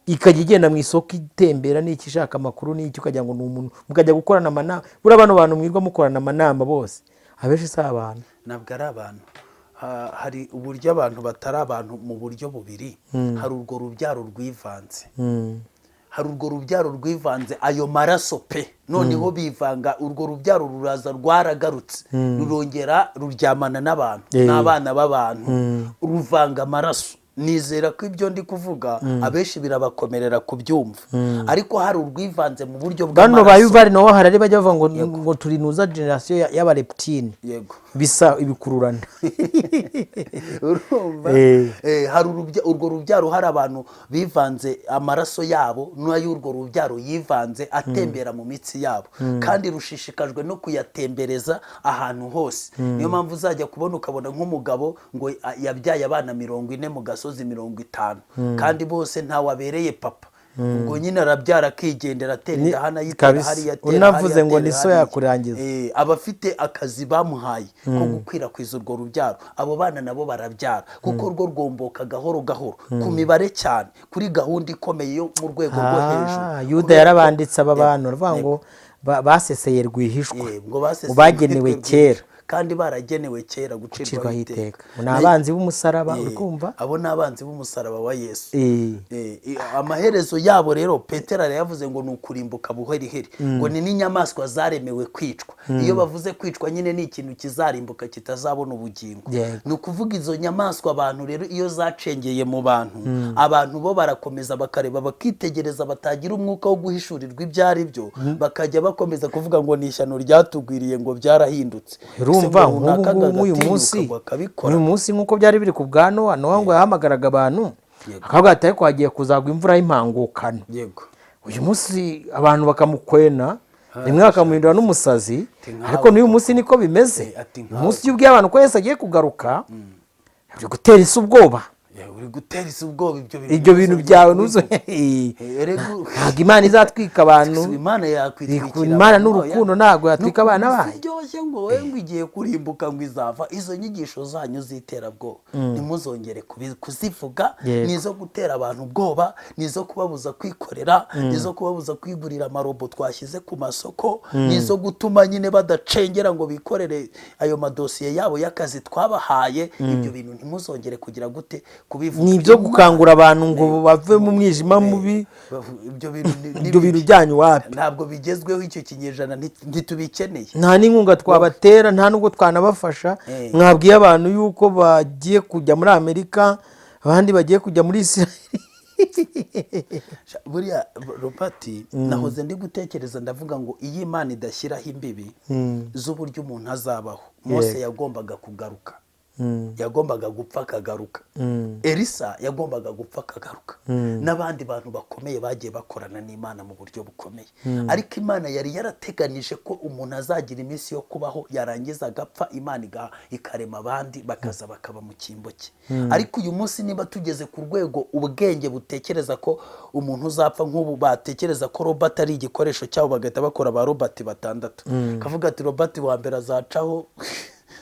ikajya igenda mu isoko, itembera n'icyo ishaka amakuru n'icyo, ukagira ngo ni umuntu, mukajya gukorana amanama. Buriya bano bantu mwirwa mukorana amanama bose, abenshi si abantu. Ntabwo ari abantu. Hari uburyo abantu batari abantu mu buryo bubiri. Hari urwo rubyaro rwivanze, hari urwo rubyaro rwivanze ayo maraso pe, noneho bivanga, urwo rubyaro ruraza, rwaragarutse, rurongera ruryamana n'abantu n'abana b'abantu, ruvanga amaraso. Nizera ko ibyo ndi kuvuga abenshi birabakomerera kubyumva, ariko hari urwivanze mu buryo Bano ba bw'amaraso. Yuval Noah Harari bajya bavuga ngo turi nuza generation y'abareptile. Bisa ibikururana. Urumva? Hari urwo rubyaro, hari abantu bivanze amaraso yabo n'ay'urwo rubyaro yivanze atembera mu mitsi yabo, kandi rushishikajwe no kuyatembereza ahantu hose. Niyo mpamvu uzajya kubona ukabona nk'umugabo ngo yabyaye abana 40 mu gasozi, 50, kandi bose ntawabereye papa. Ubwo nyine arabyara akigendera, atera inda hano, ayitera hariya, atera Unavuze ngo ni so yakurangiza. Aba afite akazi bamuhaye ko gukwirakwiza urwo rubyaro. Abo bana nabo barabyara, kuko rwo rwomboka gahoro gahoro ku mibare cyane, kuri gahunda ikomeye yo mu rwego rwo hejuru. Yuda yarabanditse aba bantu aravuga ngo baseseye rwihishwa, bagenewe kera, kandi baragenewe kera gucirwaho iteka. Ni abanzi b'umusaraba, uri kumva? Abo ni abanzi b'umusaraba wa Yesu. Amaherezo yabo rero Petero yavuze ngo ni ukurimbuka buheriheri, ngo ni n'inyamaswa zaremewe kwicwa. Iyo bavuze kwicwa nyine ni ikintu kizarimbuka kitazabona ubugingo. Ni ukuvuga izo nyamaswa abantu rero iyo zacengeye mu bantu, abantu bo barakomeza bakareba, bakitegereza, batagira umwuka wo guhishurirwa ibyo ari byo, bakajya bakomeza kuvuga ngo ni ishyano ryatugwiriye, ngo byarahindutse. Uyu munsi nk'uko byari biri ku bwa Nowa, Nowa ngo yahamagaraga abantu akavuga ati ariko hagiye kuzagwa imvura y'impangukano. Uyu munsi abantu bakamukwena, rimwe bakamuhindura n'umusazi, ariko n'uyu munsi niko bimeze. Uyu munsi iyo ubwiye abantu ko Yesu agiye kugaruka, uri gutera isi ubwoba. Uri gutera isi ubwoba, ibyo bintu byawe ntuzo. Ntabwo Imana izatwika abantu. Imana yakwitwikira. Imana n'urukundo ntabwo yatwika abana bayo. Iryoshye ngo wowe ngo igiye kurimbuka ngo izava. Izo nyigisho zanyu z'iterabwoba ntimuzongere kuzivuga. Ni izo gutera abantu ubwoba, ni izo kubabuza kwikorera, ni izo kubabuza kwigurira amarobo twashyize ku masoko, ni izo gutuma nyine badacengera ngo bikorere ayo madosiye yabo y'akazi twabahaye. Ibyo bintu ntimuzongere kugira gute kubivuga. Ni ibyo gukangura abantu ngo bave mu mwijima mubi. Ibyo bintu byanyu wapi, ntabwo bigezweho. Icyo kinyejana ntitubikeneye. Nta n'inkunga twabatera, nta n'ubwo twanabafasha. Mwabwiye abantu yuko bagiye kujya muri Amerika, abandi bagiye kujya muri Israel. Buriya Robert, nahoze ndi gutekereza ndavuga ngo iyi Imana idashyiraho imbibi z'uburyo umuntu azabaho, Mose yagombaga kugaruka, yagombaga gupfa akagaruka, Elisa yagombaga gupfa akagaruka, n'abandi bantu bakomeye bagiye bakorana n'Imana mu buryo bukomeye. Ariko Imana yari yarateganije ko umuntu azagira iminsi yo kubaho, yarangiza agapfa, Imana ikarema abandi bakaza bakaba mu cyimbo cye. Ariko uyu munsi niba tugeze ku rwego ubwenge butekereza ko umuntu uzapfa, nk'ubu batekereza ko Robert ari igikoresho cyabo, bagahita bakora ba Robert 6, kavuga ati Robert wa mbere azacaho,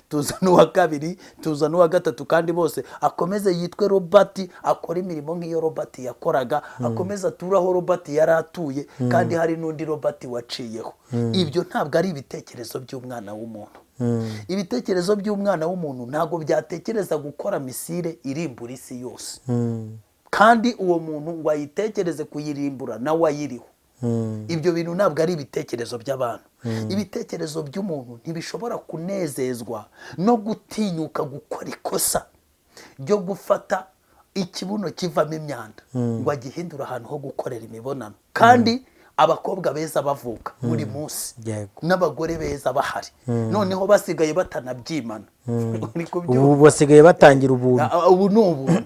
tuza n'uwa kabiri, tuza n'uwa gatatu, kandi bose akomeze yitwe Robert, akora imirimo nk'iyo Robert yakoraga, akomeze aturaho Robert yari atuye, kandi hari n'undi Robert waciyeho. Ibyo ntabwo ari ibitekerezo by'umwana w'umuntu. Ibitekerezo by'umwana w'umuntu ntabwo byatekereza gukora misile irimbura isi yose, kandi uwo muntu ngo ayitekereze kuyirimbura nawe ayiriho. Ibyo bintu ntabwo ari ibitekerezo by'abantu. Ibitekerezo by'umuntu ntibishobora kunezezwa no gutinyuka gukora ikosa ryo gufata ikibuno kivamo imyanda ngo agihindure ahantu ho gukorera imibonano, kandi abakobwa beza bavuka buri munsi n'abagore beza bahari, noneho basigaye batanabyimana. Ubu basigaye batangira ubuntu. Ubu ni ubuntu,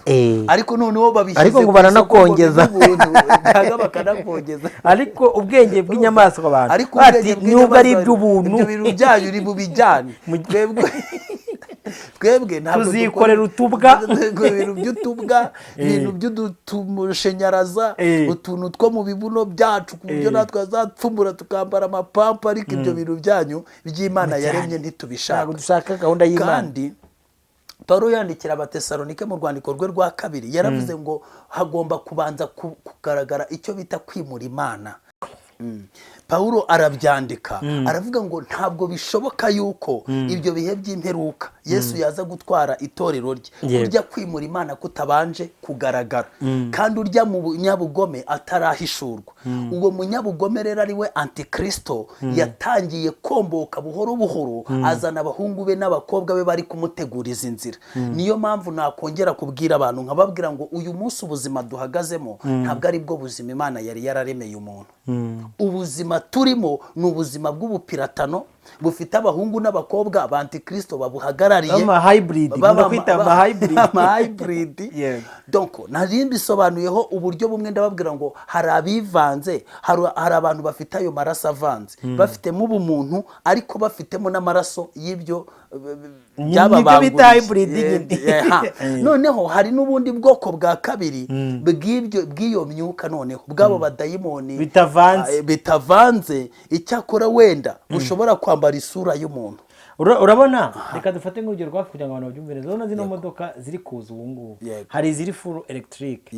ariko noneho babishyize, ariko ngo baranakongeza, cyangwa bakanakongeza. Ariko ubwenge bw'inyamaswa abantu ati nubwo ari iby'ubuntu, ibyo bintu byanyu uri bubijyane, twebwe ntabwo tuzikorera utubwa, ibintu by'utubwa, ibintu by'udutumushenyaraza, utuntu two mu bibuno byacu, ku buryo natwe azapfumura tukambara amapampa. Ariko ibyo bintu byanyu by'Imana yaremye ntitubishaka. Ntabwo dushaka gahunda y'Imana. Kandi Paulo yandikira Abatesalonike mu rwandiko rwe rwa 2 yaravuze ngo hagomba kubanza kugaragara icyo bita kwimura Imana. Paulo arabyandika aravuga ngo ntabwo bishoboka yuko ibyo bihe by'imperuka Yesu yaza gutwara itorero rye, urya kwimura Imana kutabanje kugaragara, kandi urya mu munyabugome atarahishurwa. Uwo munyabugome rero ari we Antikristo, yatangiye komboka buhoro buhoro, azana abahungu be n'abakobwa be bari kumuteguriza inzira. Niyo mpamvu nakongera kubwira abantu nkababwira ngo uyu munsi ubuzima duhagazemo ntabwo ari bwo buzima Imana yari yararemeye umuntu. Ubuzima turimo ni ubuzima bw'ubupiratano, Bufite abahungu n'abakobwa ba antikristo babuhagarariye. B'ama hybrid, nkunda kwita ama hybrid. Ama hybrid. Donc nari mbisobanuyeho uburyo bumwe, ndababwira ngo hari abivanze, hari abantu bafite ayo maraso avanze, bafitemo ubumuntu ariko bafitemo n'amaraso y'ibyo. Nibyo bita hybrid nyine. Noneho hari n'ubundi bwoko bwa kabiri bw'ibyo, bw'iyo myuka, noneho bw'abo badayimoni. Bitavanze. Bitavanze, icyakora wenda bushobora kwambara isura y'umuntu. Urabona, reka dufate nk'urugero rwa kugira ngo abantu babyumve neza. Urabona zino modoka ziri kuza ubu ngubu, hari iziri full electric,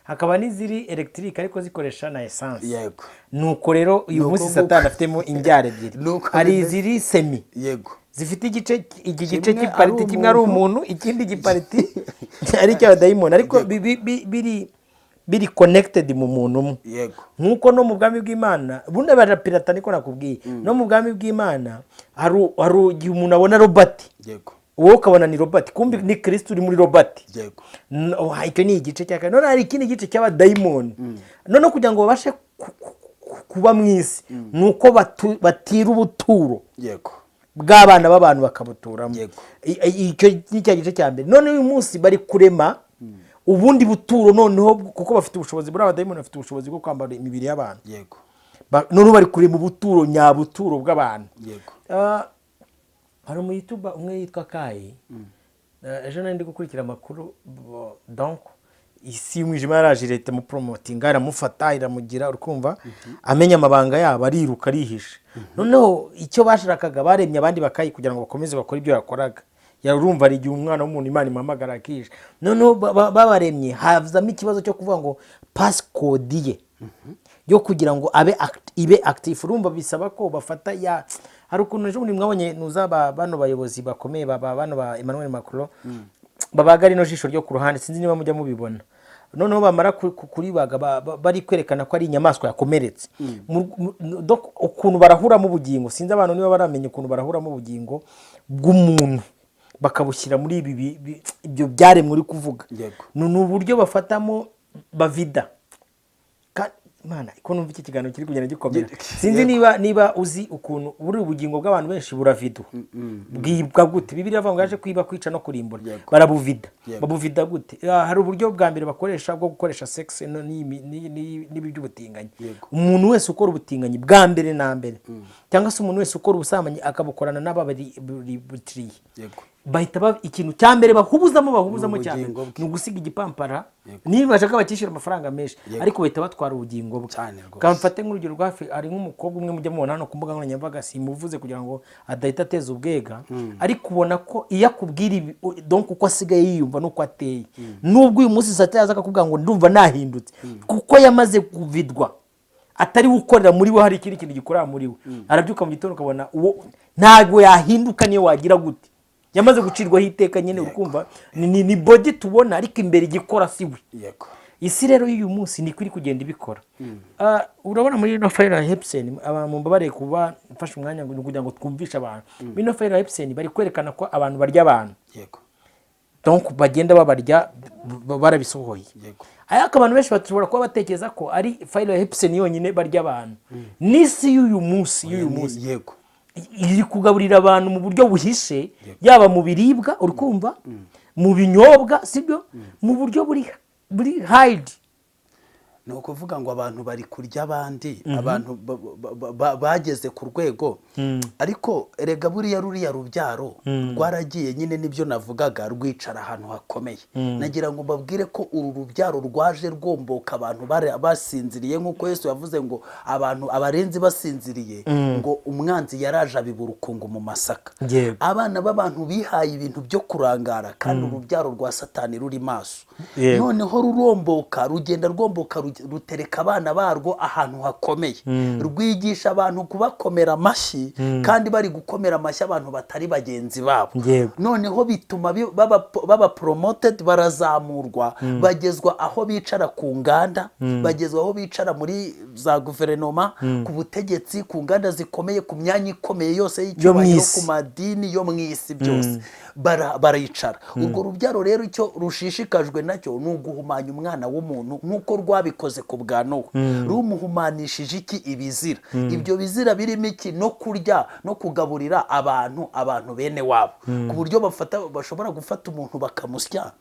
hakaba n'iziri electric ariko zikoresha na essence. Nuko rero uyu Nuko munsi nguko. Satani afitemo imbyaro ebyiri. Nuko Hari bimeze. iziri semi, zifite igice, iki gice Kimwe cy'ipariti ari kimwe ari umuntu. umuntu, ikindi gipariti ari icy'abadayimoni, ariko biri connected mu muntu umwe. Nk'uko no mu bwami bw'Imana bundi barapirata, niko nakubwiye, no mu bwami bw'Imana hari igihe umuntu abona Robert, wowe ukabona ni Robert, kumbi ni Kirisito uri muri Robert. Oh, icyo ni igice cya kane. None hari ikindi gice cy'abadayimoni. Noneho kugira ngo babashe kuba mu isi, ni uko batira ubuturo bw'abana b'abantu bakabuturamo. Icyo ni cya gice cya mbere. None uyu munsi bari kurema ubundi buturo noneho, kuko bafite ubushobozi, buriya abadayimoni bafite ubushobozi bwo kwambara imibiri y'abantu. Noneho bari kurema ubuturo nyabuturo bw'abantu. Hari umuyituba umwe yitwa Kayi. Ejo nari ndi gukurikira amakuru, donc isi y'umwijima yaraje, leta imupromotinga, iramufata, iramugira, urikumva, amenya amabanga yabo, ariruka, arihisha. Noneho icyo bashakaga, baremye abandi bakayi kugira ngo bakomeze bakore ibyo yakoraga. Yarumva hari igihe umwana w'umuntu Imana imuhamagara akihisha. Noneho babaremye, hazamo ikibazo cyo kuvuga ngo passcode ye yo kugira ngo abe ibe active, urumva bisaba ko bafata ya, hari ukuntu ejo bundi mwabonye nuza bano bayobozi bakomeye bano ba Emmanuel Macron babaga rino jisho ryo ku ruhande, sinzi niba mujya mubibona. Noneho bamara kuribaga, bari kwerekana ko ari inyamaswa yakomeretse. Donc ukuntu barahuramo ubugingo, sinzi abantu niba baramenya ukuntu barahuramo ubugingo bw'umuntu bakabushyira muri ibi ibyo byaremwe uri kuvuga. Ni uburyo bafatamo bavida. Mana, ko numva iki kiganiro kiri kugenda gikomera. Sinzi niba uzi ukuntu buri ubugingo bw'abantu benshi buravidwa, bwibwa gute. Bibiliya iravuga ngo yaje kwiba, kwica no kurimbura. Barabuvida. Babuvida gute? Hari uburyo bwa mbere bakoresha bwo gukoresha sex n'ibi by'ubutinganyi. Umuntu wese ukora ubutinganyi bwa mbere na mbere, cyangwa se umuntu wese ukora ubusambanyi akabukorana n'ababutiriye, bahita ikintu cya mbere bahubuzamo Ni cyane ubugingo bwe. ni ugusiga igipampara. Niba bashaka bakishyura amafaranga menshi, ariko bahita batwara ubugingo bwe. Cyane rwose. Kamfate nk'urugero rwa hafi, hari nk'umukobwa umwe mujya mubona hano ku mbuga nkoranyambaga, simuvuze kugira ngo adahita ateza ubwega, ariko ubona ko iyo akubwira ibi, donc uko asigaye yiyumva n'uko ateye, nubwo uyu munsi sata yaza akakubwira ngo ndumva nahindutse, kuko yamaze kuvidwa, atari we ukorera muri we, hari ikindi kintu gikorera muri we. Arabyuka mu gitondo ukabona uwo ntabwo yahinduka niyo wagira gute, yamaze gucirwaho iteka nyine. Urukumva ni body tubona, ariko imbere igikora si we. Isi rero y'uyu munsi niko iri kugenda ibikora. Urabona muri ino file ya Epstein, abantu mumbabarire kuba mfashe umwanya ngo kugira ngo twumvishe abantu, muri ino file ya Epstein bari kwerekana ko abantu barya abantu. Donc bagenda babarya, barabisohoye. Ariko abantu benshi bashobora kuba batekereza ko ari file ya Epstein yonyine barya abantu. N'isi y'uyu munsi iri kugaburira abantu mu buryo buhishe, yaba mu biribwa, uri kumva, mu binyobwa, sibyo, mu buryo buri hide. Ni ukuvuga ngo abantu bari kurya abandi, abantu bageze ku rwego. Ariko erega buriya ruriya rubyaro rwaragiye nyine, nibyo navugaga, rwicara ahantu hakomeye. Nagira ngo mbabwire ko uru rubyaro rwaje rwomboka abantu basinziriye, nk'uko Yesu yavuze ngo abantu abarenzi basinziriye, ngo umwanzi yaraje abibura urukungu mu masaka. Abana b'abantu bihaye ibintu byo kurangara, kandi urubyaro rwa Satani ruri maso. Noneho ruromboka, rugenda rwomboka, rutereka abana barwo ahantu hakomeye, rwigisha abantu kubakomera amashyi, kandi bari gukomera amashyi abantu batari bagenzi babo. Noneho bituma baba promoted, barazamurwa, bagezwa aho bicara ku nganda, bagezwa aho bicara muri za guverinoma, ku butegetsi, ku nganda zikomeye, ku myanya ikomeye yose y'icyubahiro, isi. Ku madini yo mu isi byose. Baricara. Urwo rubyaro rero icyo rushishikajwe nacyo ni uguhumanya umwana w'umuntu nk'uko rwabikoze. Mwabikoze ku bwa Nowa. Rumuhumanishije iki? Ibizira. Ibyo bizira birimo iki? No kurya no kugaburira abantu bene wabo, ku buryo bashobora gufata umuntu bakamusya,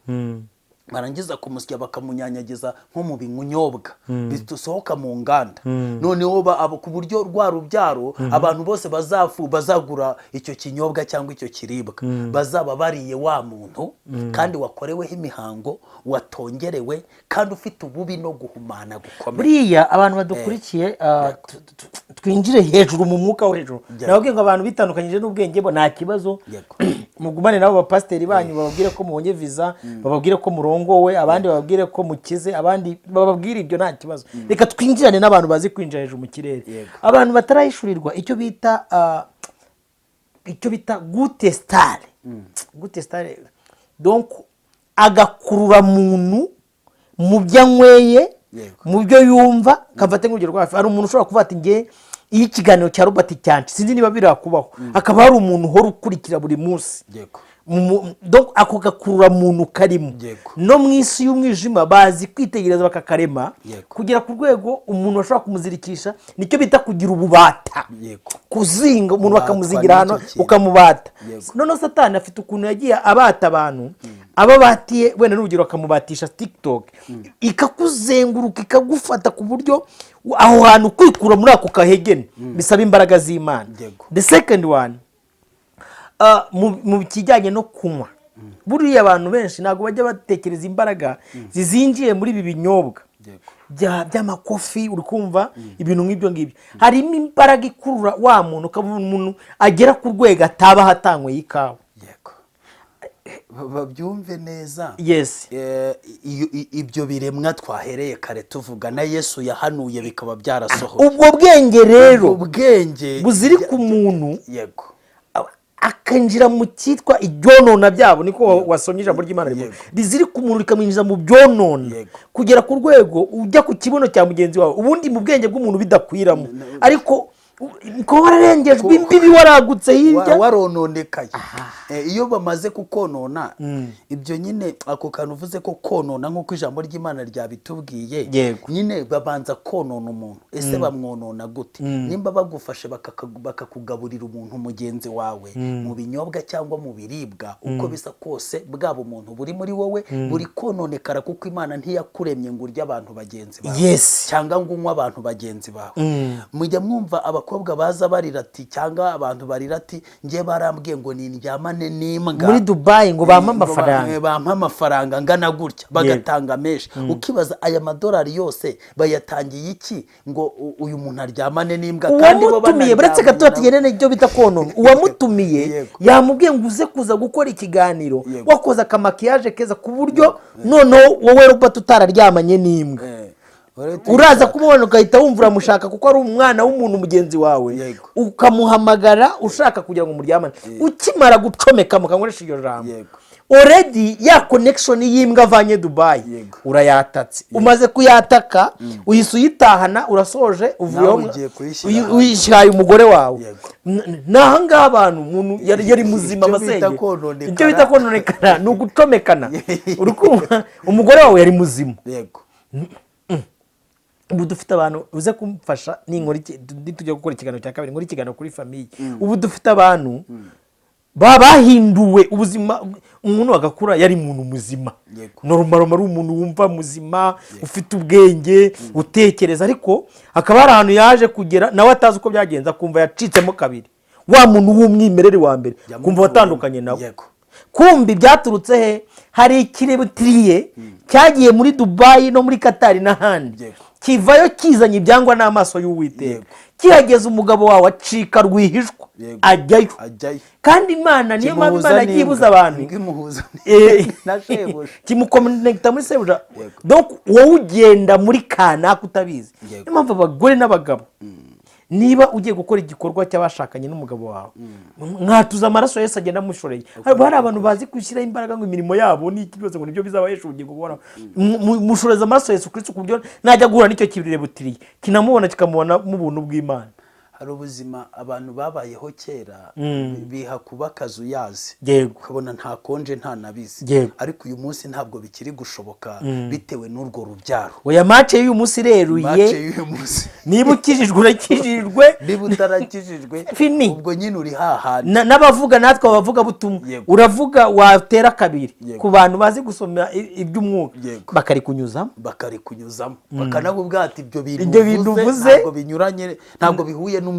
barangiza kumusya bakamunyanyagiza nko mu binyobwa bisohoka mu nganda. Noneho ku buryo rwa rubyaro, abantu bose bazagura icyo kinyobwa cyangwa icyo kiribwa, bazaba bariye wa muntu kandi wakoreweho imihango, watongerewe, kandi ufite ububi no guhumana gukomeye. Buriya abantu badukurikiye, twinjire hejuru mu mwuka wo hejuru. Nababwiye ngo abantu bitandukanyije n'ubwenge bo nta kibazo, mugumane nabo bapasiteri banyu, bababwire ko mubonye viza, bababwire ko murongowe, abandi bababwire ko mukize, abandi bababwire ibyo, nta kibazo. Reka twinjirane n'abantu bazi kwinjira hejuru mu kirere, abantu batarahishurirwa icyo bita gute star, gute star. Donc agakurura muntu mu byo anyweye, mu byo yumva. Kafate nk'urugero rwa hafi, hari umuntu ushobora kuvuga ati: "Nge iyo ikiganiro cya Robert cyanci, sinzi niba birakubaho, hakaba hari umuntu uhora ukurikira buri munsi." Donc ako gakurura muntu karimo no mu isi y'umwijima, bazi kwitegereza bakakarema kugera ku rwego umuntu bashobora kumuzirikisha. Nicyo bita kugira ububata, kuzinga umuntu, Kubatwa bakamuzingira ahantu, n'icyo kintu. ukamubata. Noneho Satani afite ukuntu yagiye abata abantu, ababatiye wenda n'urugero bakamubatisha TikTok, ikakuzenguruka, ikagufata ku buryo aho hantu kwikura muri ako kahegene bisaba imbaraga z'Imana. The second one, mu kijyanye no kunywa, buriya abantu benshi ntabwo bajya batekereza imbaraga zizingiye muri ibi binyobwa by'amakofi. Uri kumva ibintu nk'ibyo ngibyo harimo imbaraga ikurura wa muntu, ukabona umuntu agera ku rwego ataba ahatanyweye ikawa. Yego, babyumve neza. Ibyo biremwa twahereye kare tuvuga na Yesu yahanuye bikaba byarasohoye. Ubwo bwenge rero Ubwo bwenge buzirika umuntu, akinjira mu cyitwa ibyonona byabo, niko wasomye ijambo ry'Imana rivuga. Rizirika umuntu, rikamwinjiza mu byonona, kugera ku rwego ujya ku kibuno cya mugenzi wawe, ubundi mu bwenge bw'umuntu bidakwiramo, ariko ukaba wararengejwe imbibi, waragutse hirya. Warononekaye. Iyo bamaze kukonona, ibyo nyine, ako kantu uvuze ko konona, nk'uko ijambo ry'Imana ryabitubwiye, nyine babanza konona umuntu. Ese bamwonona gute? Nimba bagufashe bakakugaburira umuntu mugenzi wawe mu binyobwa cyangwa mu biribwa, uko bisa kose bwaba umuntu buri muri wowe buri kononekara, kuko Imana ntiyakuremye ngo urye abantu bagenzi bawe cyangwa ngo unywe abantu bagenzi bawe. Mujya mwumva abakobwa baza barira ati, cyangwa abantu barira ati: "Njye barambwiye ngo nindyamane n'imbwa muri Dubayi ngo bampe ngo amafaranga." Bampe amafaranga angana gutya, bagatanga menshi. Ukibaza aya madolari yose bayatangiye iki ngo uyu muntu aryamane n'imbwa, kandi bo Uwamutumiye, buretse gato, banaryamanye tugende n'ibyo bita konona. Uwamutumiye yamubwiye ngo uze kuza gukora ikiganiro, wakoze akamakiyaje keza, ku buryo noneho wowe Robert utararyamanye n'imbwa, Urahita uraza uyishaka. kumubona ugahita wumva uramushaka, kuko ari umwana w'umuntu mugenzi wawe, ukamuhamagara ushaka kugira ngo muryamane. Ukimara gucomeka, mukankoresha iryo jambo, already ya connection y'imbwa avanye Dubayi urayatatse. Umaze kuyataka, uhise uyitahana, urasoje, uvuyeho. Nawe ugiye kuyishyira hanze. Uyishyiraye umugore wawe. Ni ahangaha abantu, umuntu yari muzima, Icyo bita amasenge. kononekara. Icyo bita kononekara ni ugucomekana. Uri kumva umugore wawe yari muzima. Ubu dufite abantu, uze kumfasha ninkora nitujya gukora ikiganiro cya kabiri, nkora ikiganiro kuri famille. Ubu dufite abantu bahinduwe ubuzima. Umuntu agakura yari umuntu muzima, normal, ari umuntu wumva muzima, ufite ubwenge, utekereza, ariko hakaba hari ahantu yaje kugera nawe atazi uko byagenze, akumva yacitsemo kabiri. Wa muntu w'umwimerere wa mbere, kumva watandukanye nawe. Kumbi byaturutse he? Hari ikirebutiriye cyagiye muri Dubayi no muri Katari n'ahandi, kivayo kizanye ibyangwa n'amaso y'Uwiteka. Kihageze, umugabo wawe acika rwihishwa, ajyayo. Ajyayo. Kandi Imana, niyo mpamvu Kimuhuza Imana yagiye ibuza n'imbwa. abantu. Imbwa imuhuza na shebuja. Kimukonekita muri sebuja. Donc wowe ugenda muri kanaka utabizi. Niyo mpamvu abagore n'abagabo, niba ugiye gukora igikorwa cy'abashakanye n'umugabo wawe, mwatuza amaraso Yesu agenda amushoreye. Hari abantu bazi gushyiraho imbaraga ngo imirimo yabo ni iki byose, ngo nibyo bizabahesha ubugingo buhoraho. Mushoreza amaraso Yesu Kristo, ku buryo najya guhura n'icyo kirebutiriye kinamubona, kikamubona mu buntu bw'Imana. Hari ubuzima abantu babayeho kera, biha kuba akazuyazi, ukabona nta konje, nta nabizi. Ariko uyu munsi ntabwo bikiri gushoboka bitewe n'urwo rubyaro. Oya, match y'uyu munsi ireruye. Match y'uyu munsi. Niba ukijijwe, urakijijwe. Niba utarakijijwe, Fini. ubwo nyine uri hahandi. N'abavuga natwe abavuga butumwa, uravuga watera kabiri ku bantu bazi gusoma iby'umwuka, bakarikunyuzamo. Bakarikunyuzamo, bakanakubwira ati ibyo bintu Ibyo bintu uvuze ntabwo binyuranye, ntabwo bihuye n'umwuka.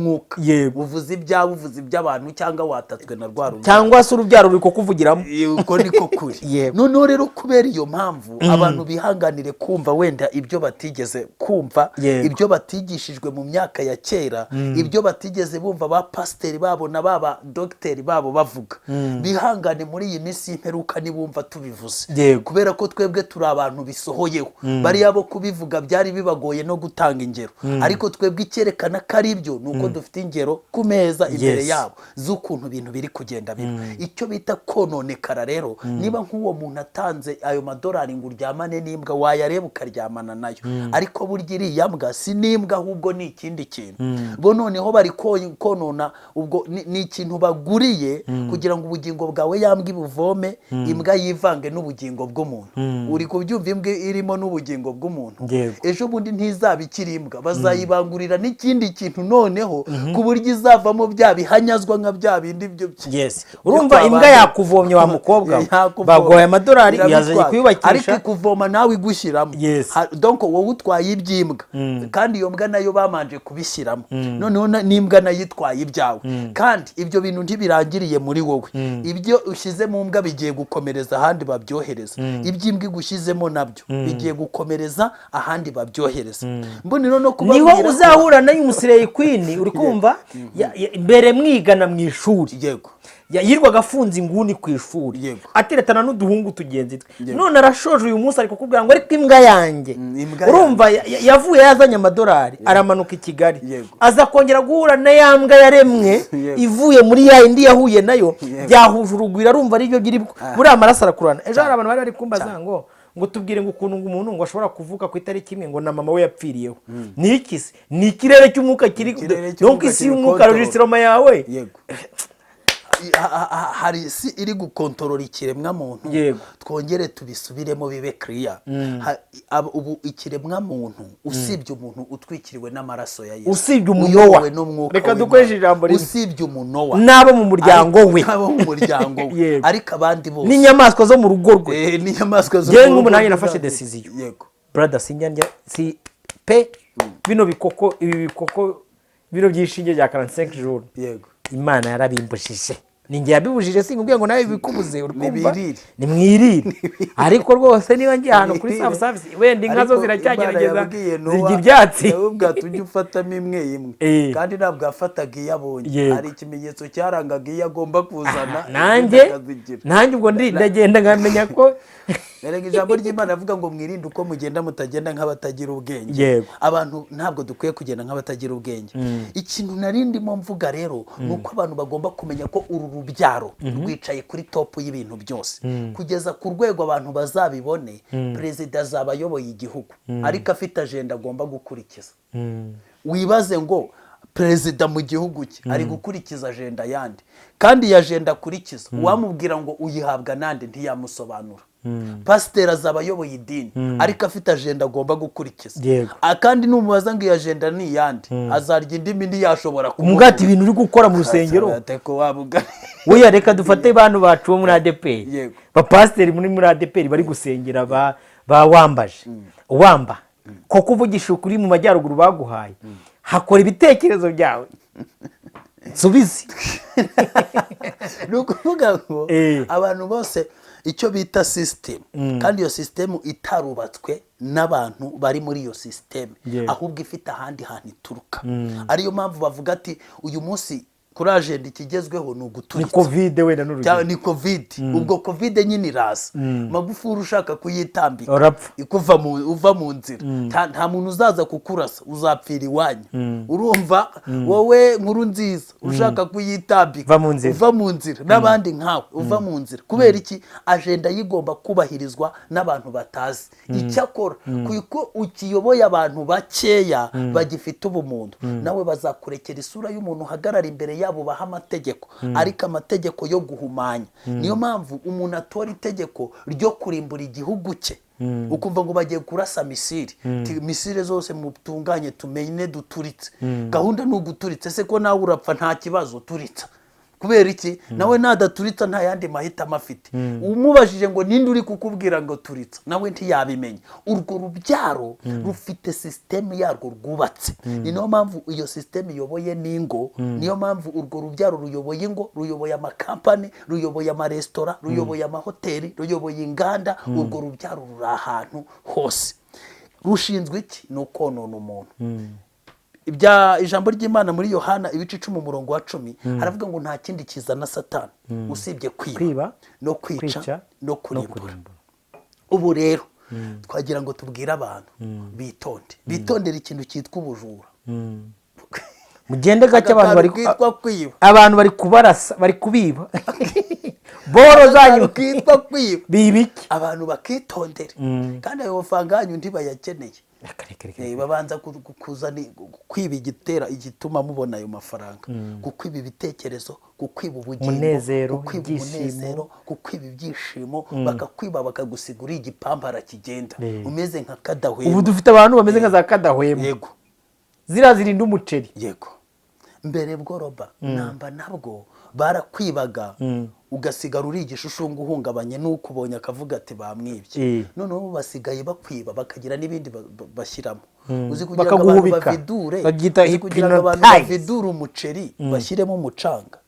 Uvuze ibyawe, uvuze iby'abantu, cyangwa watatswe na rwa rubyaro. Cyangwa se urubyaro ruri kukuvugiramo. Uko niko kuri. Noneho rero, kubera iyo mpamvu, abantu bihanganire kumva wenda ibyo batigeze kumva, ibyo batigishijwe mu myaka ya kera, ibyo batigeze bumva ba pasiteri babo na ba dogiteri babo bavuga. Bihangane muri iyi minsi y'imperuka nibumva tubivuze, kubera ko twebwe turi abantu bisohoyeho. Bariya bo kubivuga byari bibagoye no gutanga ingero, ariko twebwe icyerekana ko ari byo ni uko dufite ingero ku meza imbere yabo z'ukuntu ibintu biri kugenda biba. Icyo bita kononekara rero, niba nk'uwo muntu atanze ayo madolari ngo uryamane n'imbwa, wayareba ukaryamana nayo, ariko burya iriya mbwa si n'imbwa, ahubwo ni ikindi kintu. Bo noneho bari konona, ubwo ni ikintu baguriye kugira ngo ubugingo bwawe ya mbwa ibuvome, imbwa yivange n'ubugingo bw'umuntu. Uri kubyumva? Imbwa irimo n'ubugingo bw'umuntu. Ejo bundi ntizaba ikiri imbwa, bazayibangurira n'ikindi kintu noneho, ku buryo izavamo bya bihanyazwa nka bya bindi byo Urumva, byo imbwa kwa yakuvomye wa mukobwa we. Yakuvomye. Baguhaye amadolari, Irabitwara. yazanye kuyubakisha. Ariko ikuvoma nawe igushyiramo. Donc wowe utwaye iby'imbwa, kandi iyo mbwa nayo bamanje kubishyiramo. Noneho n'imbwa nayo itwaye ibyawe, kandi ibyo bintu ntibirangiriye muri wowe. Ibyo ushyize mu mbwa bigiye gukomereza ahandi babyohereza, iby'imbwa igushyizemo nabyo bigiye gukomereza ahandi babyohereza. Mbonero no Niho kubabwira ko- uzahura nayo umu slay queen, uri kumva? Mbere mwigana mu ishuri, yirwaga afunze inguni ku ishuri, ateretana n'uduhungu tugenzi twe. None arashoje, uyu munsi ari kukubwira ngo ariko imbwa yanjye. Imbwa. Urumva, yavuye yazanye amadolari, aramanuka i Kigali, aza kongera guhura na ya mbwa yaremwe ivuye muri ya yindi yahuye nayo. Byahuje urugwiro, arumva aribyo biri buriya amaraso arakurana. Ejo hari abantu bari bari kumbaza ngo tubwire ngo ukuntu ngo umuntu ngo ashobora kuvuka ku itariki imwe ngo na mama we yapfiriyeho. Ni iki se? Ni ikirere cy'umwuka kiri Ikirere donc cy'umwuka isi kiri y'umwuka, control. regisiroma yawe. Yego. Hari isi iri gukontorora ikiremwamuntu. Twongere tubisubiremo bibe kiriya. Ubu ikiremwamuntu, usibye umuntu utwikiriwe n'amaraso ya Yesu, Usibye umunowa. uyobowe n'umwuka Reka w'Imana, dukoreshe ijambo rimwe. Usibye umunowa N'abo mu muryango we. N'abo mu muryango we. Ariko abandi bose N'inyamaswa zo mu rugo rwe. N'inyamaswa zo Njyewe mu nk'ubu rugo nanjye rwe. nafashe decision. Brother, sinjya ndya si pe bino bikoko, ibi bikoko bino by'ishinge bya 45 jours. Imana yarabimbujije, ni njye yabibujije, sinkubwiye ngo nawe bikubuze, uri kumva? Nibirire. Nimwirire, ariko rwose niba ngiye ahantu kuri Nibirire. self service, wenda inka zo Ariko ziracyagerageza Imana yabwiye Nowa, zirya ibyatsi. yababwiye ati ujye ufatamo imwe imwe. Kandi ntabwo yafataga iyo abonye. Hari ikimenyetso cyarangaga iyo agomba kuzana, Nanjye izindi akazigira. Nanjye ubwo ndagenda nkamenya ko Erega ijambo ry'Imana avuga ngo mwirinde uko mugenda, mutagenda nk'abatagira ubwenge. Abantu ntabwo dukwiye kugenda nk'abatagira ubwenge. Ikintu nari ndimo mvuga rero ni uko abantu bagomba kumenya ko uru rubyaro rwicaye kuri top y'ibintu byose, kugeza ku rwego abantu bazabibone. Perezida azaba ayoboye igihugu, ariko afite agenda agomba gukurikiza. Wibaze ngo perezida mu gihugu cye ari gukurikiza agenda yandi, kandi iyi agenda akurikiza, uwamubwira ngo uyihabwa nande, ntiyamusobanura. Pasiteri azaba ayoboye idini, ariko afite agenda agomba gukurikiza. Kandi numubaza ngo iyi agenda ni iyande, azarya indimi, ntiyashobora. Umugati, ibintu uri gukora mu rusengero. Ko waba ugari. Weya, reka dufate bantu bacu bo muri ADEPR, bapasiteri muri ADEPR bari gusengera ba wambaje wamba ko kuvugisha ukuri mu majyaruguru baguhaye hakora ibitekerezo byawe, nsubize. Ni ukuvuga ngo abantu bose icyo bita sisitemu, kandi iyo sisitemu itarubatswe n'abantu bari muri iyo sisitemu, ahubwo ifite ahandi hantu ituruka, ariyo mpamvu bavuga ati uyu munsi Kuri agenda ikigezweho ni Ni uguturitsa. Covid wenda n'urugero. Cyangwa ni Covid. Ubwo Covid nyine iraza, Magufuli ushaka kuyitambika Urapfa. ikuva mu uva mu nzira. Nta muntu uzaza kukurasa, uzapfira iwanyu. Urumva wowe nkuru nziza ushaka kuyitambika, Va mu nzira. uva mu nzira, n'abandi nkawe uva mu nzira. Kubera iki? Agenda yigomba kubahirizwa n'abantu batazi. Icyakora kuko ukiyoboye abantu bakeya bagifite ubumuntu, nawe bazakurekera isura y'umuntu uhagarara imbere yabo baha amategeko, ariko amategeko yo guhumanya. Niyo mpamvu umuntu atora itegeko ryo kurimbura igihugu cye, ukumva ngo bagiye kurasa missile. Missile zose mutunganye, tumenye duturitse. Gahunda ni uguturitse. Ese ko nawe urapfa, nta kibazo, turitsa. Kubera iki? Nawe nadaturitsa nta yandi mahitamo afite. Umubajije ngo ninde uri kukubwira ngo turitsa, nawe ntiyabimenya. Urwo rubyaro rufite sisitemu yarwo rwubatse. Ni niyo mpamvu iyo sisitemu iyoboye n'ingo. Niyo mpamvu urwo rubyaro ruyoboye ingo, ruyoboye amakampani, ruyoboye amaresitora, ruyoboye amahoteli, ruyoboye inganda. Urwo rubyaro ruri ahantu hose. Rushinzwe iki? Ni ukonona umuntu. Ibya ijambo ry'Imana muri Yohana ibice 10 umurongo wa 10 haravuga ngo nta kindi kizana Satani usibye kwiba, Kwiba, no kwica, kwica, no kurimbura. Kurimbura. Ubu rero twagira ngo tubwire abantu bitonde, bitondere ikintu cyitwa ubujura. Mugende gake, abantu bari Akantu kitwa kwiba. Abantu bari kubarasa, bari kubiba boro zanyu. Akantu kitwa kwiba. Biba iki? Abantu bakitondere, kandi ayo mafaranga yanyu ntibayakeneye. Reka, reka, reka. Babanza kuzana kwiba igitera igituma mubona ayo mafaranga, kukwiba ibitekerezo, kukwiba ubugingo, Umunezero, kukwiba ibyishimo. umunezero, kukwiba ibyishimo, bakakwiba bakagusiga uri igipampara kigenda, umeze nka kadahwema. Ubu dufite abantu bameze nka za kadahwema, ziriya zirinda umuceri. Yego. Mbere bwo roba namba nabwo barakwibaga, ugasigara uri igishushungu uhungabanye, n'ukubonye akavuga ati bamwibye. Noneho ubu basigaye bakwiba bakagira n'ibindi bashyiramo. Uzi kugira ngo abantu Bakaguhubika. bavidure, Babyita uzi kugira ngo abantu hypnotize. bavidure umuceri bashyiremo umucanga,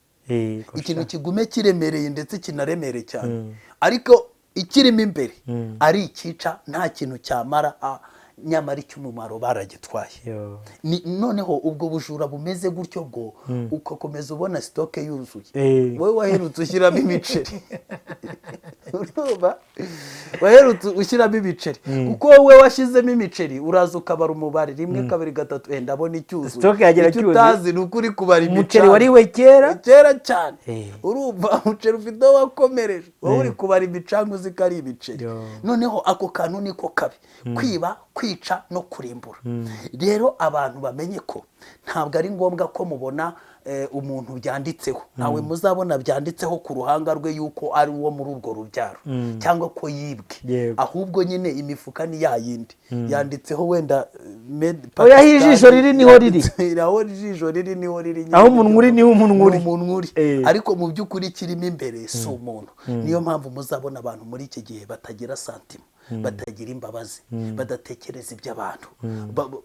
ikintu kigume kiremereye ndetse kinaremereye cyane, ariko ikirimo imbere ari ikica, nta kintu cyamara, nyamara icy'umumaro baragitwaye. Yo. Noneho ubwo bujura bumeze gutyo bwo ugakomeza ubona stock yuzuye. Wowe waherutse ushyiramo imiceri, urumva waherutse ushyiramo imiceri, kuko wowe washyizemo imiceri uraza ukabara umubare rimwe, kabiri, gatatu, ndabona icyuzuye. Stock yagera Icyo cyuzuye. utazi ni uko uri kubara Umuceri imicanga. wariwe kera. Kera cyane. Urumva umuceri ufite aho wakomereje, wowe uri kubara imicanga uzi ko ari imiceri. Yo. Noneho ako kantu niko kabi: kwiba, kwica no kurimbura. Rero abantu bamenye ko ntabwo ari ngombwa ko mubona umuntu byanditseho. Ntawe muzabona byanditseho ku ruhanga rwe yuko ari uwo muri urwo rubyaro cyangwa ko yibwe. Ahubwo nyine imifuka ni ya yindi yanditseho wenda made Oya, aho ijisho riri niho riri. Aho ijisho riri niho riri nyine. Aho umunwa uri niho umunwa uri. Ni umunwa uri. Ariko mu by'ukuri kirimo imbere si umuntu. Niyo mpamvu muzabona abantu muri iki gihe batagira sentiment, batagira imbabazi, badatekereza iby'abantu,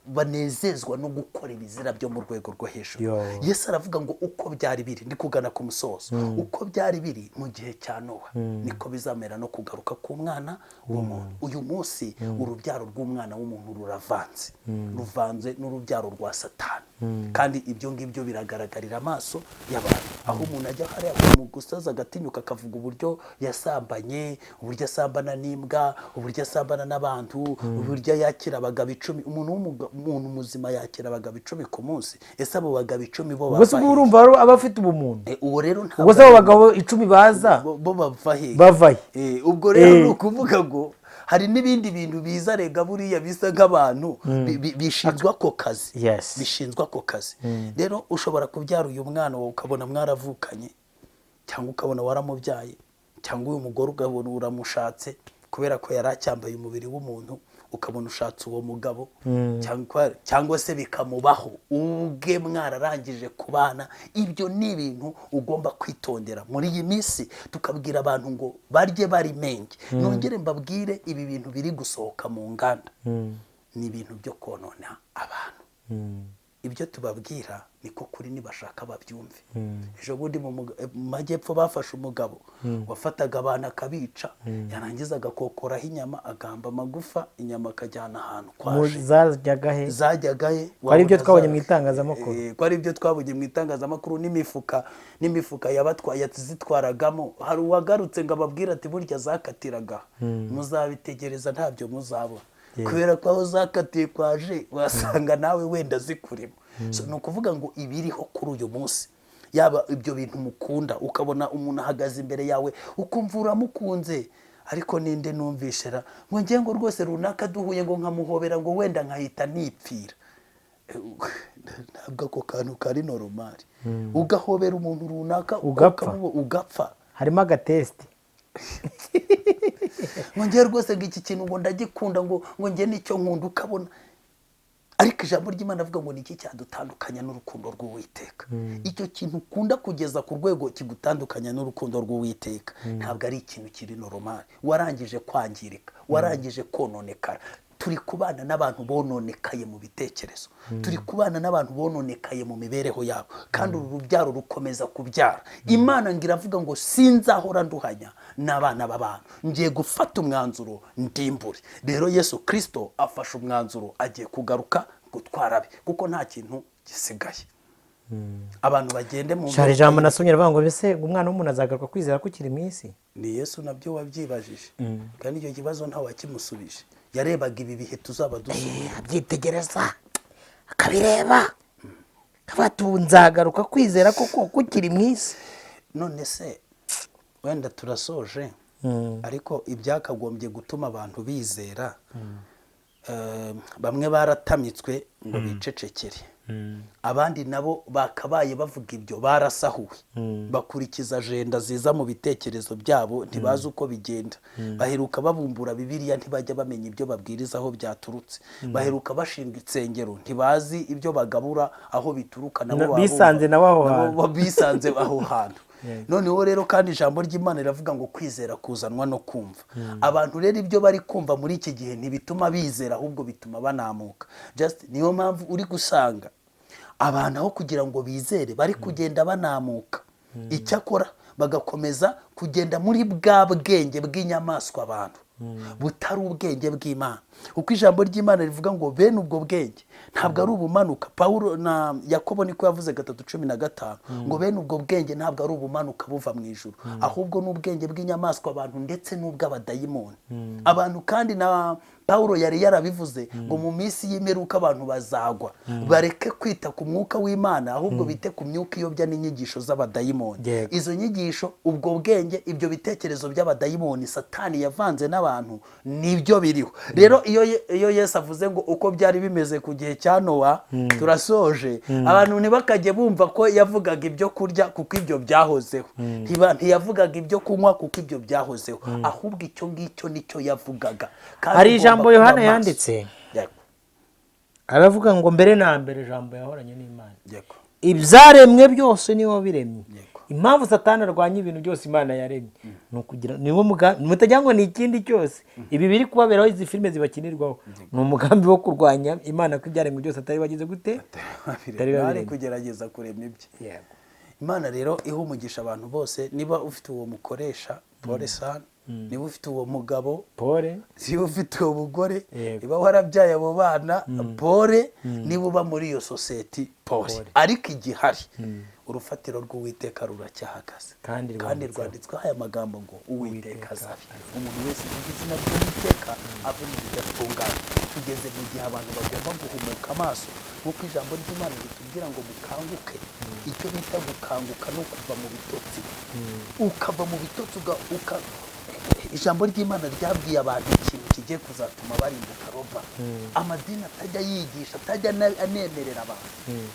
banezezwa no gukora ibizira byo mu rwego rwo hejuru. Yo. Yesu aravuga ngo uko byari biri, ndi kugana ku musozo, uko byari biri mu gihe cya Nowa niko bizamera no kugaruka k'Umwana w'umuntu. Uyu munsi urubyaro rw'Umwana w'umuntu ruravanze, ruvanze n'urubyaro rwa Satani, kandi ibyo ngibyo biragaragarira amaso y'abantu. Aho umuntu ajya hariya mu gusaza agatinyuka akavuga uburyo yasambanye, uburyo asambana n'imbwa, uburyo asambana n'abantu, uburyo yakira abagabo 10. Umuntu muzima yakira abagabo 10 ku munsi? Ese abo bagabo 10 bo Ubwo se bava ubwo he? urumva aba afite ubumuntu? Uwo rero ntabwo Ubwo se abo ari bagabo 10 baza bo bava he? Bava he? Ubwo rero ni ukuvuga ngo hari n'ibindi bintu biza rega buriya bisa nk'abantu bishinzwe ako kazi. Bishinzwe ako kazi. Rero ushobora kubyara uyu mwana wawe ukabona mwaravukanye, cyangwa ukabona waramubyaye, cyangwa uyu mugore ukabona uramushatse kubera ko yari acyambaye umubiri w'umuntu, ukabona ushatse uwo mugabo, cyangwa se bikamubaho ubwe mwararangije kubana. Ibyo ni ibintu ugomba kwitondera muri iyi minsi. Tukabwira abantu ngo barye bari menge. Nongere mbabwire, ibi bintu biri gusohoka mu nganda ni ibintu byo konona abantu. Ibyo tubabwira niko kuri, nibashaka babyumve. Ejo bundi mu majyepfo bafashe umugabo wafataga abantu akabica, yarangiza agakokoraho inyama, agamba amagufa, inyama akajyana ahantu kwaje. Zajyaga he? Zajyaga he? Ko ari ibyo twabonye mu itangazamakuru. Ko ari ibyo twabonye mu itangazamakuru, n'imifuka yazitwaragamo. Hari uwagarutse ngo ababwire ati burya zakatiraga, muzabitegereza ntabyo muzabona, kubera ko aho zakatiye kwaje wasanga nawe wenda zikurimo. Ni ukuvuga ngo ibiriho kuri uyu munsi, yaba ibyo bintu mukunda, ukabona umuntu ahagaze imbere yawe ukumva uramukunze, ariko ninde numvishera ngo nge ngo rwose runaka duhuye ngo nkamuhobera ngo wenda nkahita nipfira. Ntabwo ako kantu kari normal. Ugahobera umuntu runaka ugapfa. Harimo agatesite. Ngo nge rwose ngo iki kintu ngo ndagikunda, ngo nge nicyo nkunda, ukabona. Ariko ijambo ry'Imana avuga ngo niki cyadutandukanya n'urukundo rw'Uwiteka. Icyo kintu ukunda kugeza ku rwego kigutandukanya n'urukundo rw'Uwiteka ntabwo ari ikintu kiri normal. Warangije kwangirika, warangije kononekara. Turi kubana n'abantu bononekaye mu bitekerezo, turi kubana n'abantu bononekaye mu mibereho yabo, kandi uru rubyaro rukomeza kubyara. Imana ngira avuga ngo sinzahora nduhanya n'abana b'abantu, ngiye gufata umwanzuro ndimbure. Rero Yesu Kristo afashe umwanzuro, agiye kugaruka gutwara abe, kuko nta kintu gisigaye. Abantu bagende mu Shari ijambo nasomye ravuga ngo bese umwana w'umuntu azagaruka kwizera ko kiri mu isi. Ni Yesu nabyo wabyibajije, kandi icyo kibazo nta wakimusubije. Yarebaga ibi bihe tuzaba dusubira, abyitegereza akabireba, kabatunzagaruka kwizera koko kukiri mu isi. None se wenda turasoje, ariko ibyakagombye gutuma abantu bizera, bamwe baratamitswe ngo bicecekere, abandi nabo bakabaye bavuga ibyo barasahuwe, bakurikiza agenda ziza mu bitekerezo byabo, ntibazi uko bigenda. Baheruka babumbura Bibiliya, ntibajya bamenya ibyo babwiriza aho byaturutse. Baheruka bashinga insengero, ntibazi ibyo bagabura aho bituruka, nabo bisanze nabo bisanze aho hantu. Noneho rero kandi ijambo ry'Imana riravuga ngo kwizera kuzanwa no kumva. Abantu rero ibyo bari kumva muri iki gihe ntibituma bizera, ahubwo bituma banamuka. Just niyo mpamvu uri gusanga abantu aho kugira ngo bizere bari kugenda banamuka, icyakora bagakomeza kugenda muri bwa bwenge bw'inyamaswa abantu, butari ubwenge bw'Imana. Uko ijambo ry'Imana rivuga ngo bene ubwo bwenge ntabwo ari ubumanuka. Paulo na Yakobo niko yavuze 3:15 ngo bene ubwo bwenge ntabwo ari ubumanuka buva mu ijuru, ahubwo n'ubwenge bw'inyamaswa abantu ndetse n'ubw'abadayimoni. Abantu kandi na Paulo yari yarabivuze ngo mu minsi y'imperuka abantu bazagwa, bareke kwita ku mwuka w'Imana ahubwo bite ku myuka iyobya n'inyigisho z'abadayimoni. Izo nyigisho, ubwo bwenge, ibyo bitekerezo by'abadayimoni Satani yavanze n'abantu nibyo biriho. Rero iyo Yesu avuze ngo uko byari bimeze ku gihe cya Nowa turasoje, abantu ntibakajye bumva ko yavugaga ibyo kurya kuko ibyo byahozeho, ntiyavugaga ibyo kunywa kuko ibyo byahozeho, ahubwo icyo ngicyo nicyo yavugaga. Hari ijambo Yohana yanditse aravuga ngo mbere na mbere ijambo yahoranye n'Imana, ibyaremwe byose niwe wabiremye. Impamvu Satani arwanya ibintu byose Imana yaremye ni ukugira niwo mugambi, mutagira ngo ni ikindi cyose ibi biri kubaberaho, izi filime zibakinirwaho ni umugambi wo kurwanya Imana ko ibyaremwe byose atari bagize gute, atari kugerageza kurema ibye. Imana rero iha umugisha abantu bose. Niba ufite uwo mukoresha, pole sana. Niba ufite uwo mugabo, pole. Niba ufite uwo mugore, niba warabyaye abo bana, pole. Niba uba muri iyo sosiyete, pole. Ariko igihari urufatiro rw'Uwiteka ruracyahagaze, kandi rwanditsweho aya magambo ngo Uwiteka azabe. Umuntu wese uvuga izina ry'Uwiteka ave mu bidatunganye. Tugeze mu gihe abantu bagomba guhumuka amaso, nk'uko ijambo ry'Imana ritubwira ngo mukanguke. Icyo bita gukanguka no kuva mu bitotsi, ukava mu bitotsi. Ijambo ry'Imana ryabwiye abantu ikintu kigiye kuzatuma barimbuka roba. Amadini atajya yigisha, atajya anemerera abantu.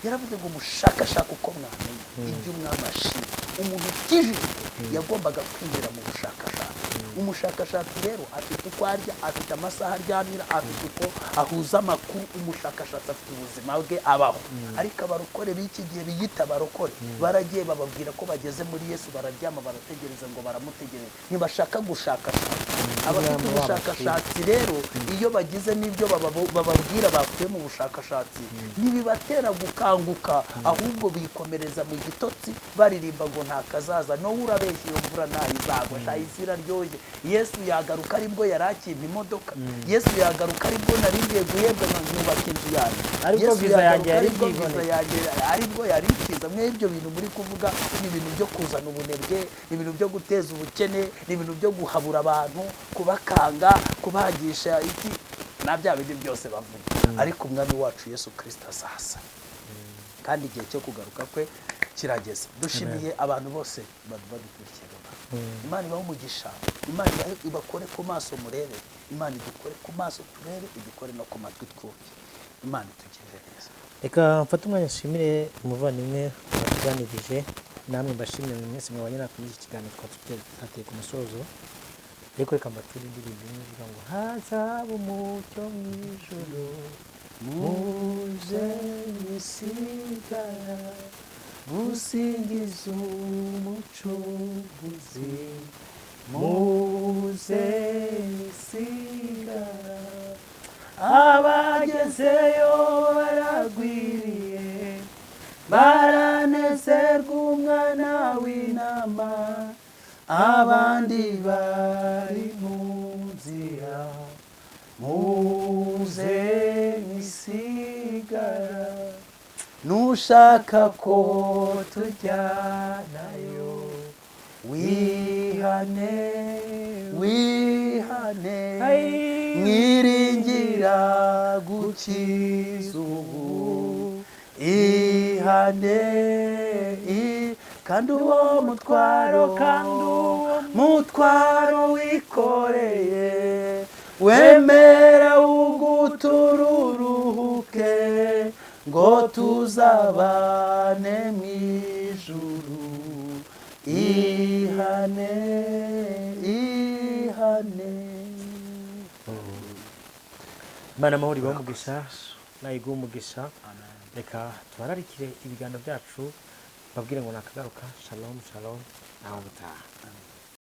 Yaravuze ngo mushakashaka uko mwamenya ibyo umwami ashima. Umuntu ukijijwe yagombaga kwinjira mu bushakashatsi. Umushakashatsi rero afite uko arya, afite amasaha aryamira, afite uko ahuza amakuru. Umushakashatsi afite ubuzima bwe abaho. Ariko abarokore b'iki gihe biyita abarokore baragiye bababwira ko bageze muri Yesu, bararyama, barategereza ngo baramutegereza, ntibashaka gushakashaka. Abafite Umwami wabo. ubushakashatsi rero, iyo bagize n'ibyo bababwira bakuye mu bushakashatsi, ntibibatera gukanguka, ahubwo bikomereza mu gitotsi, baririmba ngo nta kazaza, no urabeshya, iyo mvura ntayizagwa, sha isi iraryoshye, Yesu yagaruka aribwo yari akimpa imodoka, Yesu yagaruka aribwo nari ngiye guhembwa nkubaka inzu yanjye, Aribwo Yesu visa yanjye yagaruka yari aribwo visa bwiboneke. yanjye aribwo yari ikiza. Mwe ibyo bintu muri kuvuga ni ibintu byo kuzana ubunebwe, ni ibintu byo guteza ubukene, ni ibintu byo guhabura abantu, kubakanga, kubagisha iki na bya bindi byose bavuga. Ariko Umwami wacu Yesu Kirisito azaza, kandi igihe cyo kugaruka kwe kirageze. Dushimiye abantu bose badukurikiye. Imana ibahe umugisha, Imana ibakore ku maso murebe, Imana idukore ku maso turebe, idukore no ku matwi twumve. Imana itugirire neza. Reka mfate umwanya nshimire umuvandimwe watuganirije, namwe mbashimire mwese mwabanye natwe muri iki kiganiro twateye ku musozo. Ariko reka mbature indirimbo imwe ivuga ngo hazaba umucyo mu ijoro, muze musigara gusingiza Umucunguzi, muze musigara, abagezeyo baragwiriye, baranezerwa Umwana w'Intama, abandi bari mu nzira, muze misigara, nushaka ko tujyanayo, wihane, wihane, mwiringira gukiza ubu, ihane, kandi uwo mutwaro, kandi uwo mutwaro wikoreye, wemera ugutururuhuke, ngo tuzabane mu ijuru. Ihane, ihane. Imana amahoro ibahe umugisha, nayiguhe umugisha. Reka tubararikire ibiganiro byacu, babwire ngo nakagaruka. Shalom, shalom, nawe ubutaha.